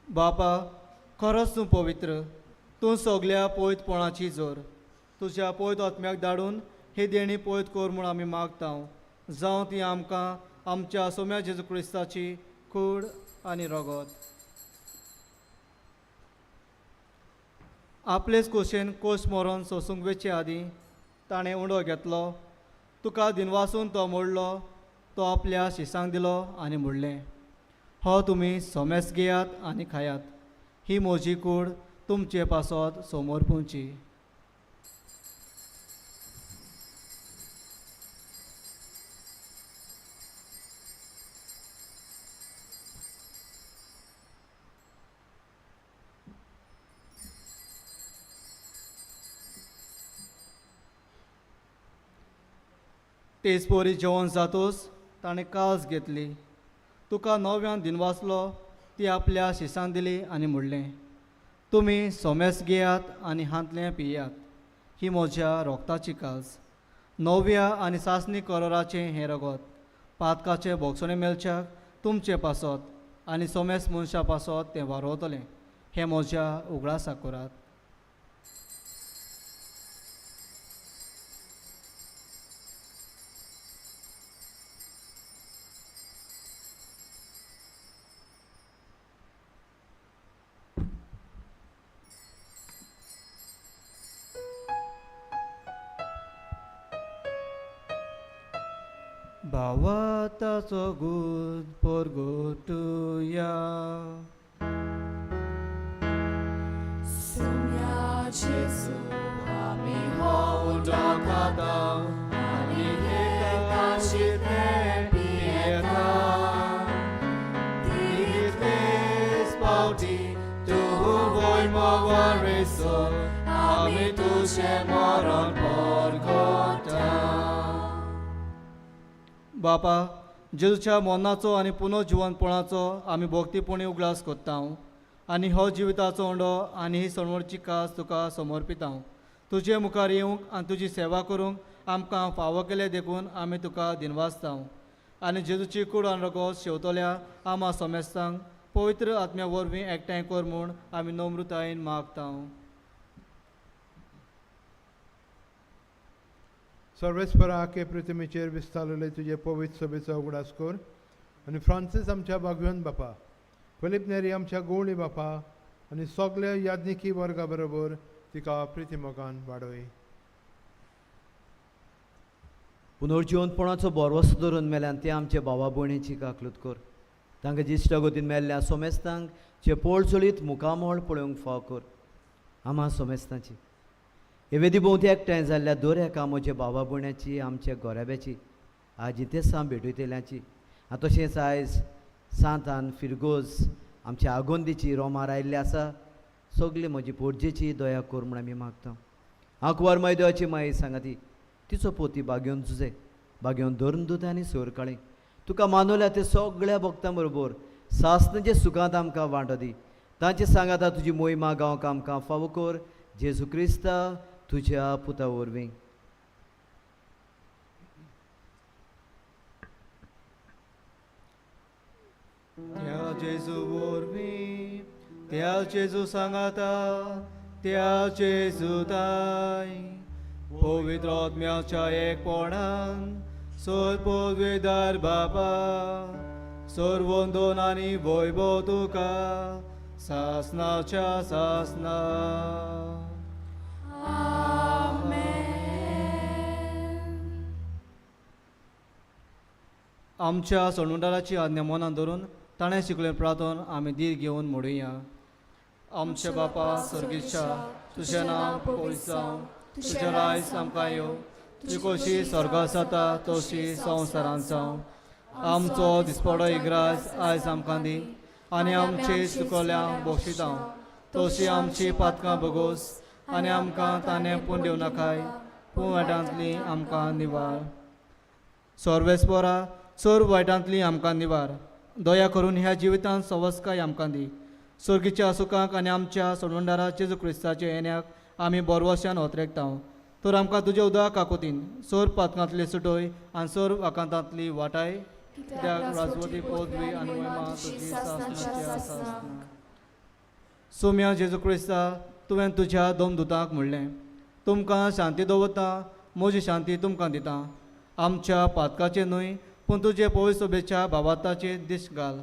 बापा, खरोच तूं पवित्र, तूं सगल्या पवित्रपणाची जोर. तुज्या पवित्र आत्म्याक धाडून ही देणी पवित्र कर म्हूण आमी मागता. जावं ती आमकां आमच्या सोम्या जेजू क्रिस्ताची कूड आनी रगत. आपलेच कुशेन कोश मरोन सोसूंक वेचे आदीं ताणें उंडो घेतलो, तुका दिनवासून तो मोडलो, तो आपल्या शिसांक दिलो आनी म्हणलें, हो तुमी सोमेस घेयात आनी खायात, ही म्हजी कूड तुमचे पासत समोर पोवची. तेच पोरी जेवण जातोच ताणें कास घेतली, तुका नव्यान दिनवासलो, ती आपल्या शिसान दिली आनी म्हणलें, तुमी सोमेस घेयात आनी हांतलें पियात. ही म्हज्या रोगताची काज. नव्या आनी सासणी करोराचें हें रगत पातकाचें भोगसणें मेळच्याक तुमचें पासत आनी सोमेस मनशां पासत तें वारोवतलें. हें म्हज्या उगडासाक करात. भावाताचो गुण परगटुया. सुम्या जेजू आमी हो उदक खाता आनी हे काशींतलें पियेता. तितलेच फावटी तूं वय मोवारेसो आमी तुजें मरण परगटा. बापा, जेजूच्या मरणाचो आनी पुनर्जिवनपणाचो आमी भक्तीपणी उगडास करता आनी हो जिविताचो उंडो आनी ही सणवरची कास तुका समर्पिता. तुजे मुखार येवंक आनी तुजी सेवा करूंक आमकां फावो केलें देखून आमी तुका दिनवासता. आनी जेजूची कूड आनी रगत शेवतल्या आमा समेस्तांक पवित्र आत्म्या वरवीं एकठांय कर म्हूण आमी नम्रतायेन मागता. सर्वेस्परा आखे पृथ्वीचेर विस्तारलेले तुजे पवित्र सभेचो उगडास कर आनी फ्रांसीस आमच्या बागवेन बापा, फिलीप नेरी आमच्या गोवळी बापा आनी सगल्या याज्ञिकी वर्गा बरोबर तिका प्रिती मोगान वाडय. पुनर्जिवनपणाचो बोरवसो धरून मेल्यान ते आमचे बाबा भयणीची काकलूत कर. तांकां जिश्टा गोतीन मेल्ल्या सोमेस्तांक चेपोळ चोळीत मुखामळ पळोवंक फाव कर. आमा सोमेस्तांची हे वेदी भोंवती एकठांय जाल्ल्या दर एका म्हज्या बाबा भयण्याची, आमच्या गोराब्याची आजी तेसां भेटयतल्यांची आनी तशेंच आयज सांतान फिरगोज आमच्या आगोंदीची रोमार आयिल्ली आसा सगली म्हजी पोरजेची दया कर म्हूण आमी मागता. हांव कुंवर माय देवाची माई सांगा ती तिचो पोती बागेवन जुजे बागेवन धरून दुता आनी सोर काळी तुका मानवल्या ते सगळ्या भक्तां बरोबर सासनाचे सुखांत आमकां वांटो दी. तांचे सांगाता तुजी मोहिमा गांवक आमकां फावो कर जेजू क्रिस्ता तुज्या पुता वरवीं. त्या जेजू वरवीं, त्या जेजू सांगाता, त्या जेजू ताय पवित्र आत्म्याच्या एकपणान सोर पविदार बापा सर्वंदोन आनी वैभव तुका सासनाच्या सासना. आमच्या सोणुंडाराची आज्ञा मनान धरून ताणें शिकलें प्रार्थन आमी धीर घेवन म्हणुया. आमच्या बापा सर्गेच्या, तुजें नांव पवित्र जावं, तुजें रायज आमकां येवं, तुजी खोशी स्वर्गांत जाता तशी संवसारांत जावं. आमचो दिसपडो इग्राज आयज आमकां दी आनी आमचे चुकल्या बक्षितां तशी आमची पातकां भोगोस आनी आमकां ताणें पूण दिवं नाकाय पूण वायटांतली आमकां निवार. सर्वेस्परा सर्व वायटांतली आमकां निवार. दया करून ह्या जिवितांत सवस्काय आमकां दी. सर्गीच्या सुखाक आनी आमच्या सोडवणदारा जेजू क्रिस्ताच्या येण्याक आमी बोरवशान ओतरेकता. तर आमकां तुज्या उदक काकुतीन सोर पातकांतली सुटोय आनी सोर वाकांतांतली वाटाय. कित्याक राजवती पदवी आनी महिमा तुजी सासणाची आसा. सोम्या जेजू क्रिस्ता, तुवें तुज्या दोन दुतांक म्हणलें, तुमकां शांती दवरता, म्हजी शांती तुमकां दिता. आमच्या पातकाचें न्हय पूण तुजे पवित्र सभेच्या भावार्थाचेर दिश्ट घाल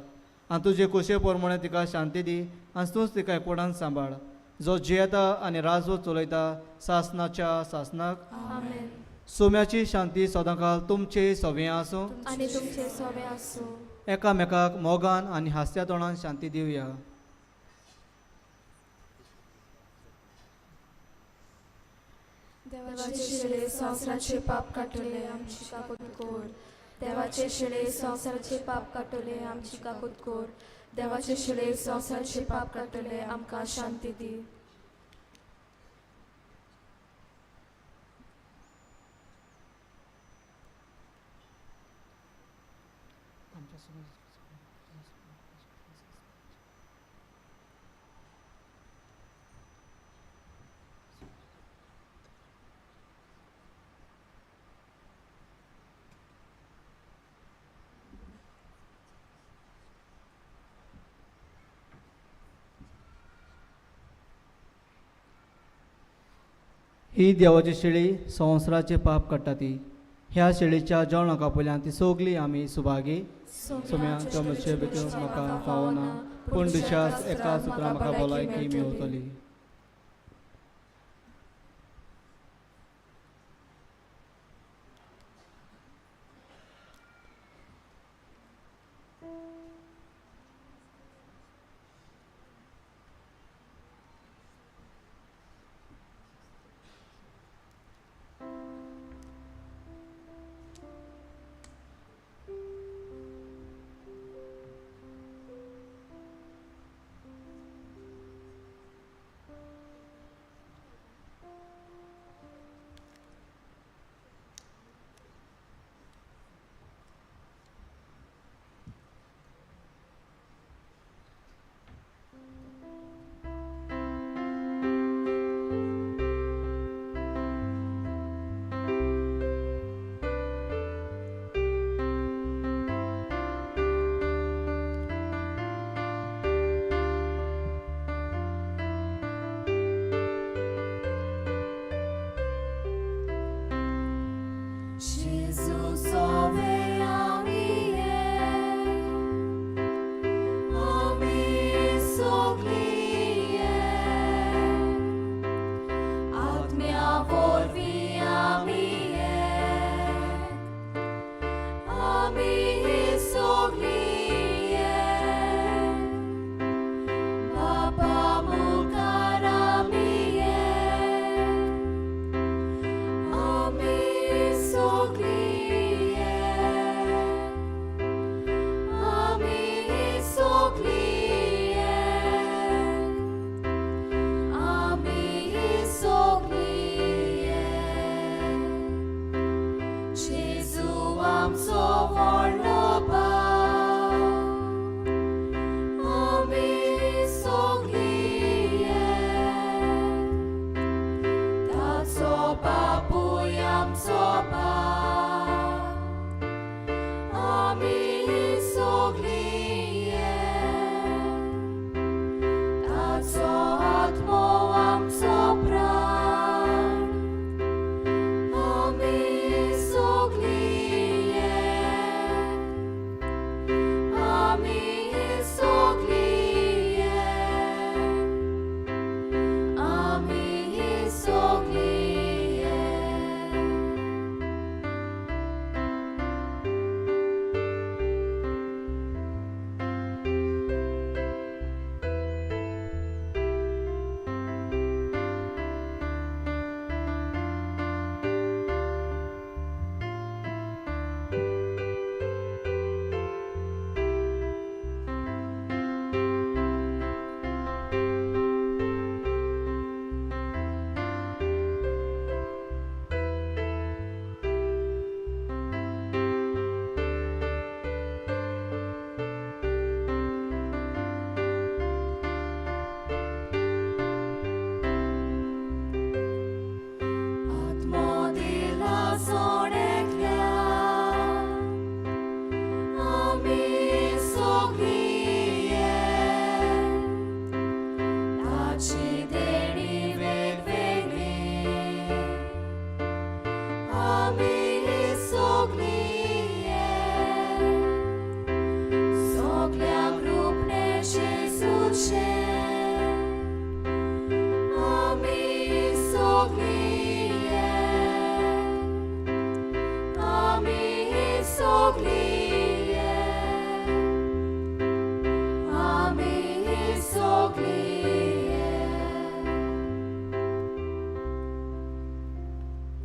आनी तुजे कुशे प्रमाणे तिका शांती दी आनी तूंच तिका एकवटान सांबाळ, जो जियेता आनी राजवट चलयता सासनाच्या सासनाक. सोम्याची शांती सदांकाल तुमचे सवे आसूं आनी तुमचे सवे आसूं. एकामेकाक मोगान आनी हास्या तोंडान शांती दिवया. देवाचे शिळे संवसाराचे पाप काडटले आमची काकूत कर. देवाचे शिळे संवसाराचे पाप काडटले आमची काकूत कर. देवाचे शिळे संवसाराचे पाप काडटले आमकां शांती दी. ही देवाची शेळी संवसाराचे पाप काडटा ती ह्या शेळीच्या जेवणाका पयल्यान ती सगळी आमी सुभागी. सोम्या चमचे भितर म्हाका फावना, पूण दुसऱ्या एका सुत्रां म्हाका भलायकी मेवतली.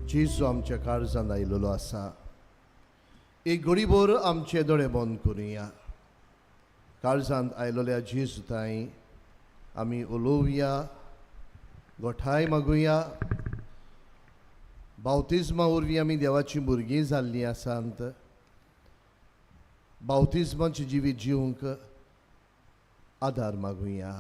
जेजू आमच्या काळजान आयिल्लो आसा. एक घडीभर आमचे दोळे बंद करुया. काळजांत आयिल्ल्या जेजू ताई आमी उलोवया, गोठाय मागुया. बावतिज्मा वरवीं आमी देवाचीं भुरगीं जाल्लीं आसात. बावतिज्माचें जिवीत जिवंक आदार मागुया.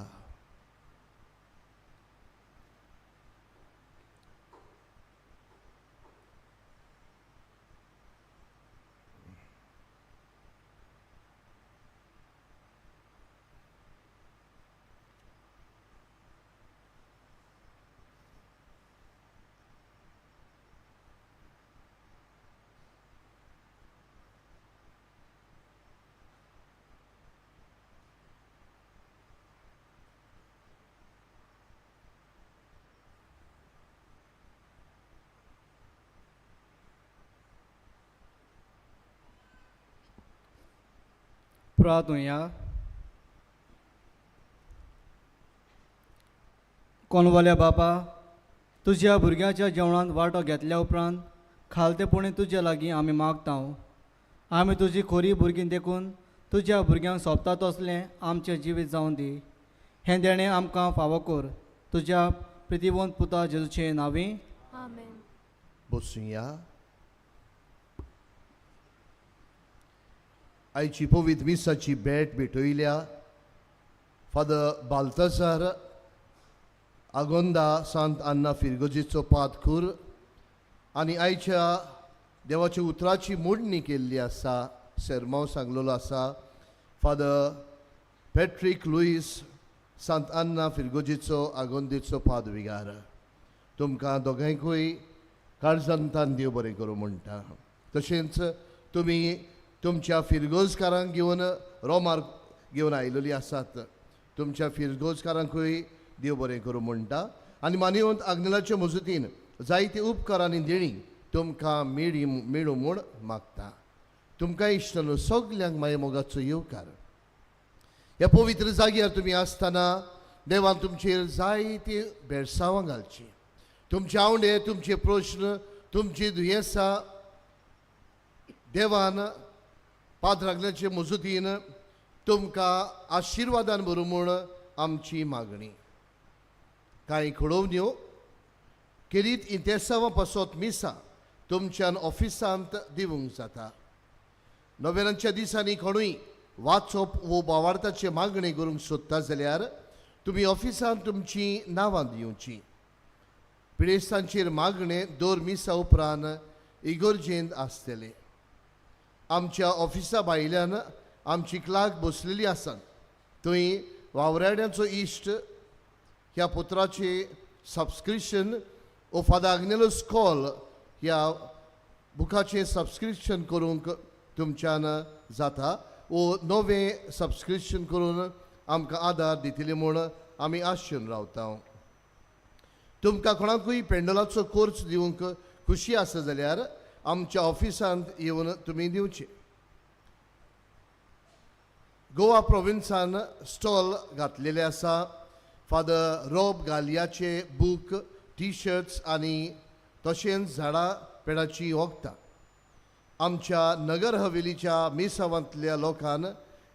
प्रार्थुया. कोणवाल्या बापा, तुज्या भुरग्याच्या जेवणांत वांटो घेतल्या उपरांत खालतेपणी तुज्या लागीं आमी मागता. आमी तुजी खोरी भुरगीं देखून तुज्या भुरग्यांक सोबता तसलें आमचें जिवीत जावन दी. हें देणें आमकां फावो कर तुज्या प्रितिवंत पुता जेजूचे नांवी. आमेन. बसुया. आयची पवित्र मिसाची भेट भेटयल्या फादर बाल्तसार आगोंदा सांत अन्ना फिरगोजीचो पादकूर आनी आयच्या देवाच्या उतराची मोडणी केल्ली आसा. सेरमांव सांगलेलो आसा फादर पॅट्रीक लुईस सांत अन्ना फिरगोजीचो आगोंदीचो पादविगार. तुमकां दोगांयकूय काळजांतान देव बरें करूं म्हणटा. तशेंच तुमी तुमच्या फिरगोजकारांक घेवन रोमार घेवन आयलेली आसात, तुमच्या फिरगोजकारांकूय देव बरें करूं म्हणटा. आनी मानवंत आग्नेलाचे मजतीन जायते उपकार आनी देणी तुमकां मेळी मेळूं म्हूण मागता. तुमकां इश्टानो सगल्यांक माय मोगाचो येवकार. ह्या पवित्र जाग्यार तुमी आसतना देवान तुमचेर जायती भेडसांवां घालची. तुमचे आवडे, तुमचे प्रश्न, तुमची दुयेंसां देवान पाद्रागल्याचे मजतीन तुमकां आशिर्वादान भरूं म्हूण आमची मागणी. कांय खडोवन्यो केरीत इंतेसांवां पासत मिसां तुमच्यान ऑफिसांत दिवंक जाता. नोव्हेंब्राच्या दिसांनी कोणूय वाचप वो बावार्थाचे मागणी करूंक सोदता जाल्यार तुमी ऑफिसांत तुमचीं नांवां दिवचीं. पिडेस्तांचेर मागणें दर मिसा उपरांत इगोर्जेंत आसतलें. आमच्या ऑफिसा भायल्यान आमची क्लार्क बसलेली आसात. थंय वावराड्यांचो इश्ट ह्या पत्राचे सबस्क्रिप्शन ओ फादर आग्नेलो स्कॉल ह्या बुकाचें सबस्क्रिप्शन करूंक तुमच्यान जाता वो नवें सबस्क्रिप्शन करून आमकां आदार दितले म्हूण आमी आशेन रावता. तुमकां कोणाकूय पेंडलाचो कोर्स दिवंक खुशी आसा जाल्यार आमच्या ऑफिसांत येवन तुमी दिवचे. गोवा प्रोविन्सान स्टॉल घातलेले आसा. फादर रॉब गालियाचे बूक, टी शर्ट्स आनी तशेंच झाडां पेडाची वखदां. आमच्या नगर हवेलीच्या मिसावांतल्या लोकान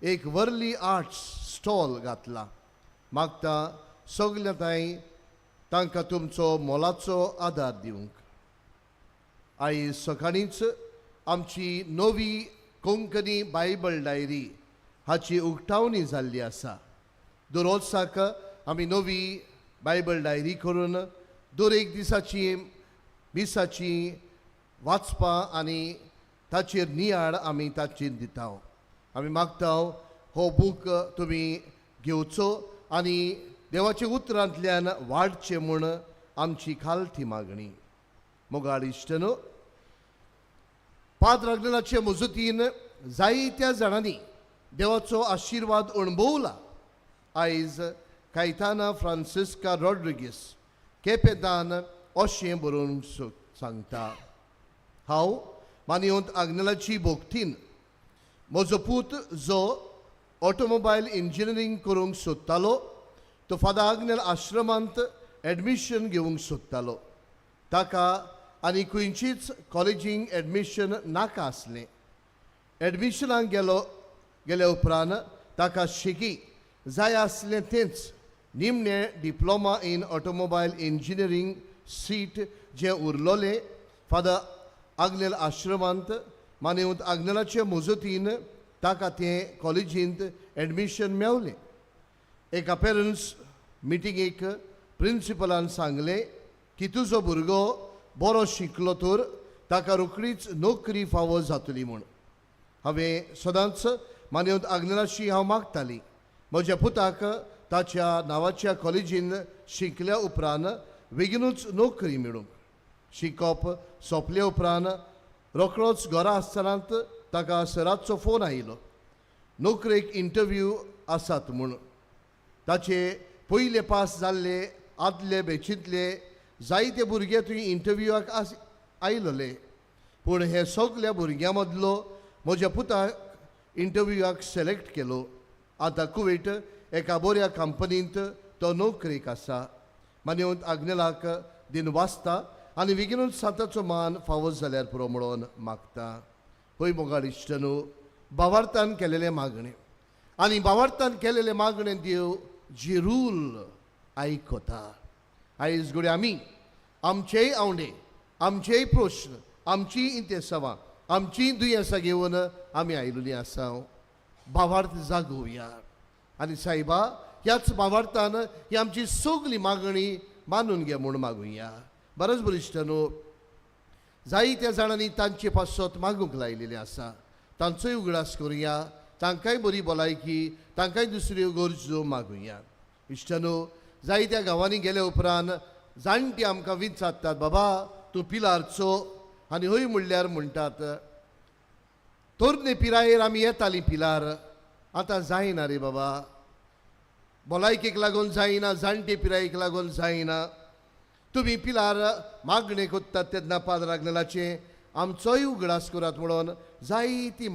एक वर्ली आर्ट्स स्टॉल घातला. मागता सगल्या तांय तांकां तुमचो मोलाचो आदार दिवंक. आयज सकाळींच आमची नवी कोंकणी बायबल डायरी हाची उक्तावणी जाल्ली आसा. दररोजाक आमी नवी बायबल डायरी करून दर एक दिसाची मिसाची वाचपां आनी ताचेर नियाळ आमी ताचेर दिता. आमी मागता हो बूक तुमी घेवचो आनी देवाच्या उतरांतल्यान वाडचें म्हूण आमची खालती मागणी. मोगाळ इश्टनो, पाद्र आग्नेलाचे मजतीन जायत्या जाणांनी देवाचो आशिर्वाद अणभवला. आयज कायताना फ्रांसिस्का रॉड्रिगीस केपेंतान अशें बरोवन सांगता, हांव मानयंत आग्नेलाची भोक्तीन म्हजो पूत जो ऑटोमोबायल इंजिनियरींग करूंक सोदतालो तो फादर आग्नेल आश्रमांत एडमिशन घेवंक सोदतालो. ताका आनी खंयचीच कॉलेजींक एडमिशन नाका आसलें. एडमिशनाक गेल्या उपरांत ताका शेकी जाय आसलें तेंच निमणें diploma in automobile engineering seat जें उरलोलें फादर आग्नेल आश्रमांत मानवंत आग्नेलाचे मजतीन ताका तें कॉलेजींत एडमिशन मेवलें. एका पेरंट्स मिटिंगेक प्रिंसिपलान सांगलें की तुजो भुरगो बरो शिकलो तर ताका रोखडीच नोकरी फावो जातली म्हूण. हांवें सदांच मानवंत आग्नेलाशी हांव मागताली म्हज्या पुताक ताच्या नांवाच्या कॉलेजीन शिकल्या उपरांत बेगिनूच नोकरी मेळूंक. शिकप सोंपले उपरांत रोखडोच घरा आसतनाच ताका सराचो फोन आयलो, नोकरेक इंटरव्यू आसात म्हूण. ताचे पयले पास जाल्ले आदले बॅचींतले जायते भुरगे थंय इंटरव्यूआक आयलेले, पूण हे सगल्या भुरग्यां मदलो म्हज्या पुताक इंटरव्यूआक सिलेक्ट केलो. आतां कुवेट एका बऱ्या कंपनींत तो नोकरेक आसा. मानवंत आग्नेलाक दिन वाचता आनी बेगीनूच सांताचो मान फावो जाल्यार पुरो म्हणून मागता. हय मोगाळ इश्टनू, बावार्थान केलेलें मागणें आनी बावार्थान केलेलें मागणें देव जिरूल आयकता. आयज घडये आमी आमचेय आवंडे, आमचेय प्रश्न, आमचीय इंतेसांवां, आमचीय दुयेंसां घेवन आमी आयिल्लीं आसा. भावार्थ जागोवया आनी सायबा ह्याच भावार्थान ही आमची सगली मागणी मानून घे म्हूण मागुया. बरोच बरिश्ट न्हू, जायत्या जाणांनी तांचे पासत मागूंक लायिल्लें आसा. तांचोय उगडास करुया, तांकांय बरी भलायकी, तांकांय दुसऱ्यो गरजो मागुया. इश्टनू, जायत्या गांवांनी गेले उपरांत जाणटी आमकां विचारतात, बाबा तूं पिलारचो आनी हय म्हणल्यार म्हणटात तरणे पिरायेर आमी येतालीं पिलार, आतां जायना रे बाबा, भलायकेक लागून जायना, जाणटे पिरायेक लागून जायना. तुमी पिलार मागणें करतात तेन्ना पाद्र आग्नेलाचें आमचोय उगडास करात म्हणून जायती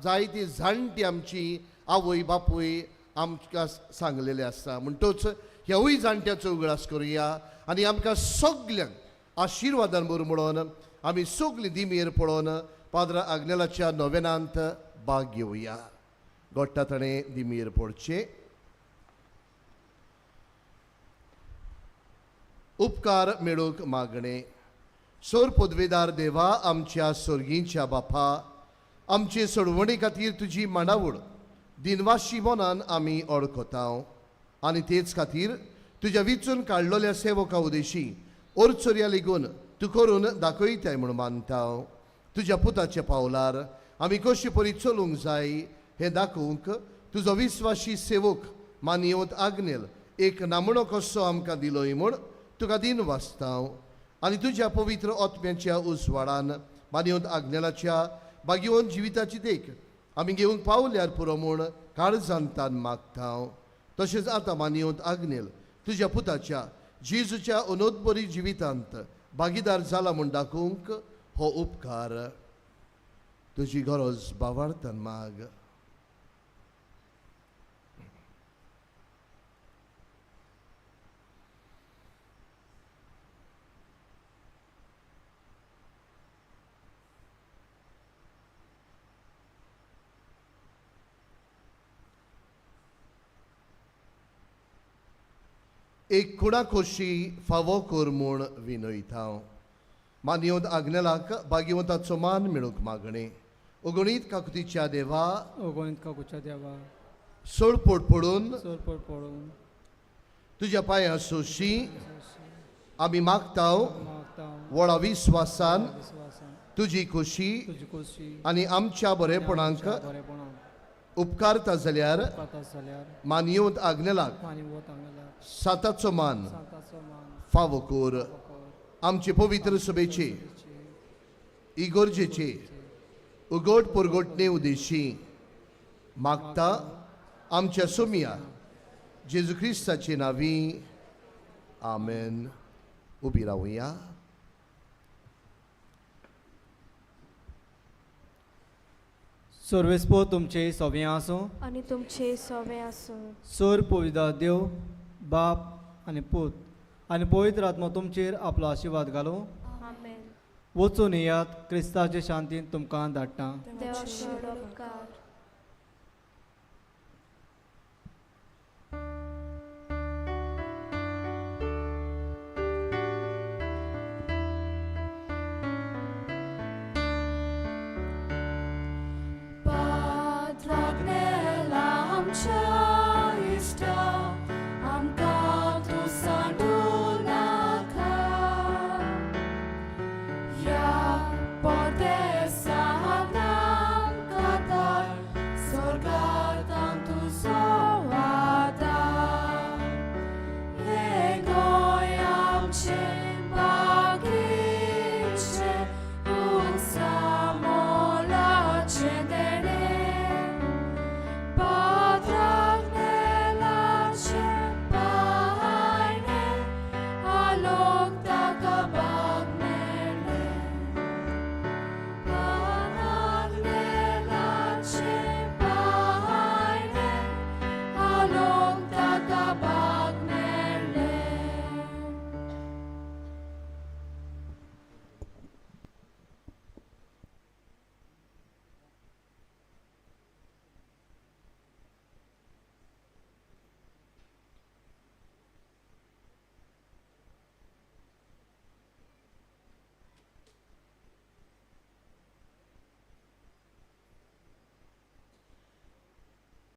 जायती जाणटी आमची आवय बापूय आमकां सांगलेले आसा. म्हणटोच ह्यावूय जाणट्याचो उगडास करुया आनी आमकां सगल्यांक आशिर्वादान बरो म्हणून आमी सगलीं दिमेर पळोवन पाद्र आग्नेलाच्या नोवेनांत भाग घेवया. गोडटा ताणें दिमेर पडचें. उपकार मेळूंक मागणें. सोर पदवेदार देवा, आमच्या सोर्गींच्या बापा, आमचे सोडवणे खातीर तुजी मांडावळ दिनवाशी मनान आमी ओळखता आनी तेच खातीर तुज्या विचून काडलेल्या सेवका उदेशी ओरचोरया लेगून तूं करून दाखयताय म्हूण मानता. तुज्या पुताच्या पावलार आमी कशे परी चलूंक जाय हें दाखोवंक तुजो विस्वाशी सेवक मानयेवंत आग्नेल एक नामणो कसो आमकां दिलोय म्हूण तुका दिन वाचता. आनी तुज्या पवित्र आत्म्याच्या उजवाडान मानयेवंत आग्नेलाच्या भाग्यवंत जिविताची देख आमी घेवंक पावल्यार पुरो म्हूण काळजांतान मागता. तशेंच आतां मानयेवंत आग्नेल तुज्या पुताच्या जेजूच्या अनोदबरी जिवितांत भागीदार जाला म्हूण दाखोवंक हो उपकार तुजी गरज बावार्थान माग. एक कुडा खोशी फावो कर म्हूण विनयता. मानयेवंत आग्नेलाक भाग्यवंताचो मान मेळूंक मागणें. ओगणीत काकुतीच्या देवा, ओगणीत काकुच्या देवा, सोडपोट पडून सोडपोट पडून तुज्या पांयां सोशी आमी मागता व्हडा विस्वासान तुजी खोशी आनी आमच्या बरेपणाक उपकारता जाल्यार मानयेवंत आग्नेलाक साताचो मान फावो कर. आमचे पवित्र सभेचे इगोर्जेचे उगड पुरगोटणे उदेशी मागता आमच्या सोमिया जेजू क्रिस्ताचे नांवी. आमेन. उबी रावया. सर्वेस्पो तुमचे सोबें आसूं आनी तुमचे सोबें आसूं. सोर पवित्र देव बाप आनी पूत आनी पवित्र आत्मा तुमचेर आपलो आशिर्वाद घालूं. आमेन. वचून येयात, क्रिस्ताचे शांतीन तुमकां धाडटा. देवाचे उपकार.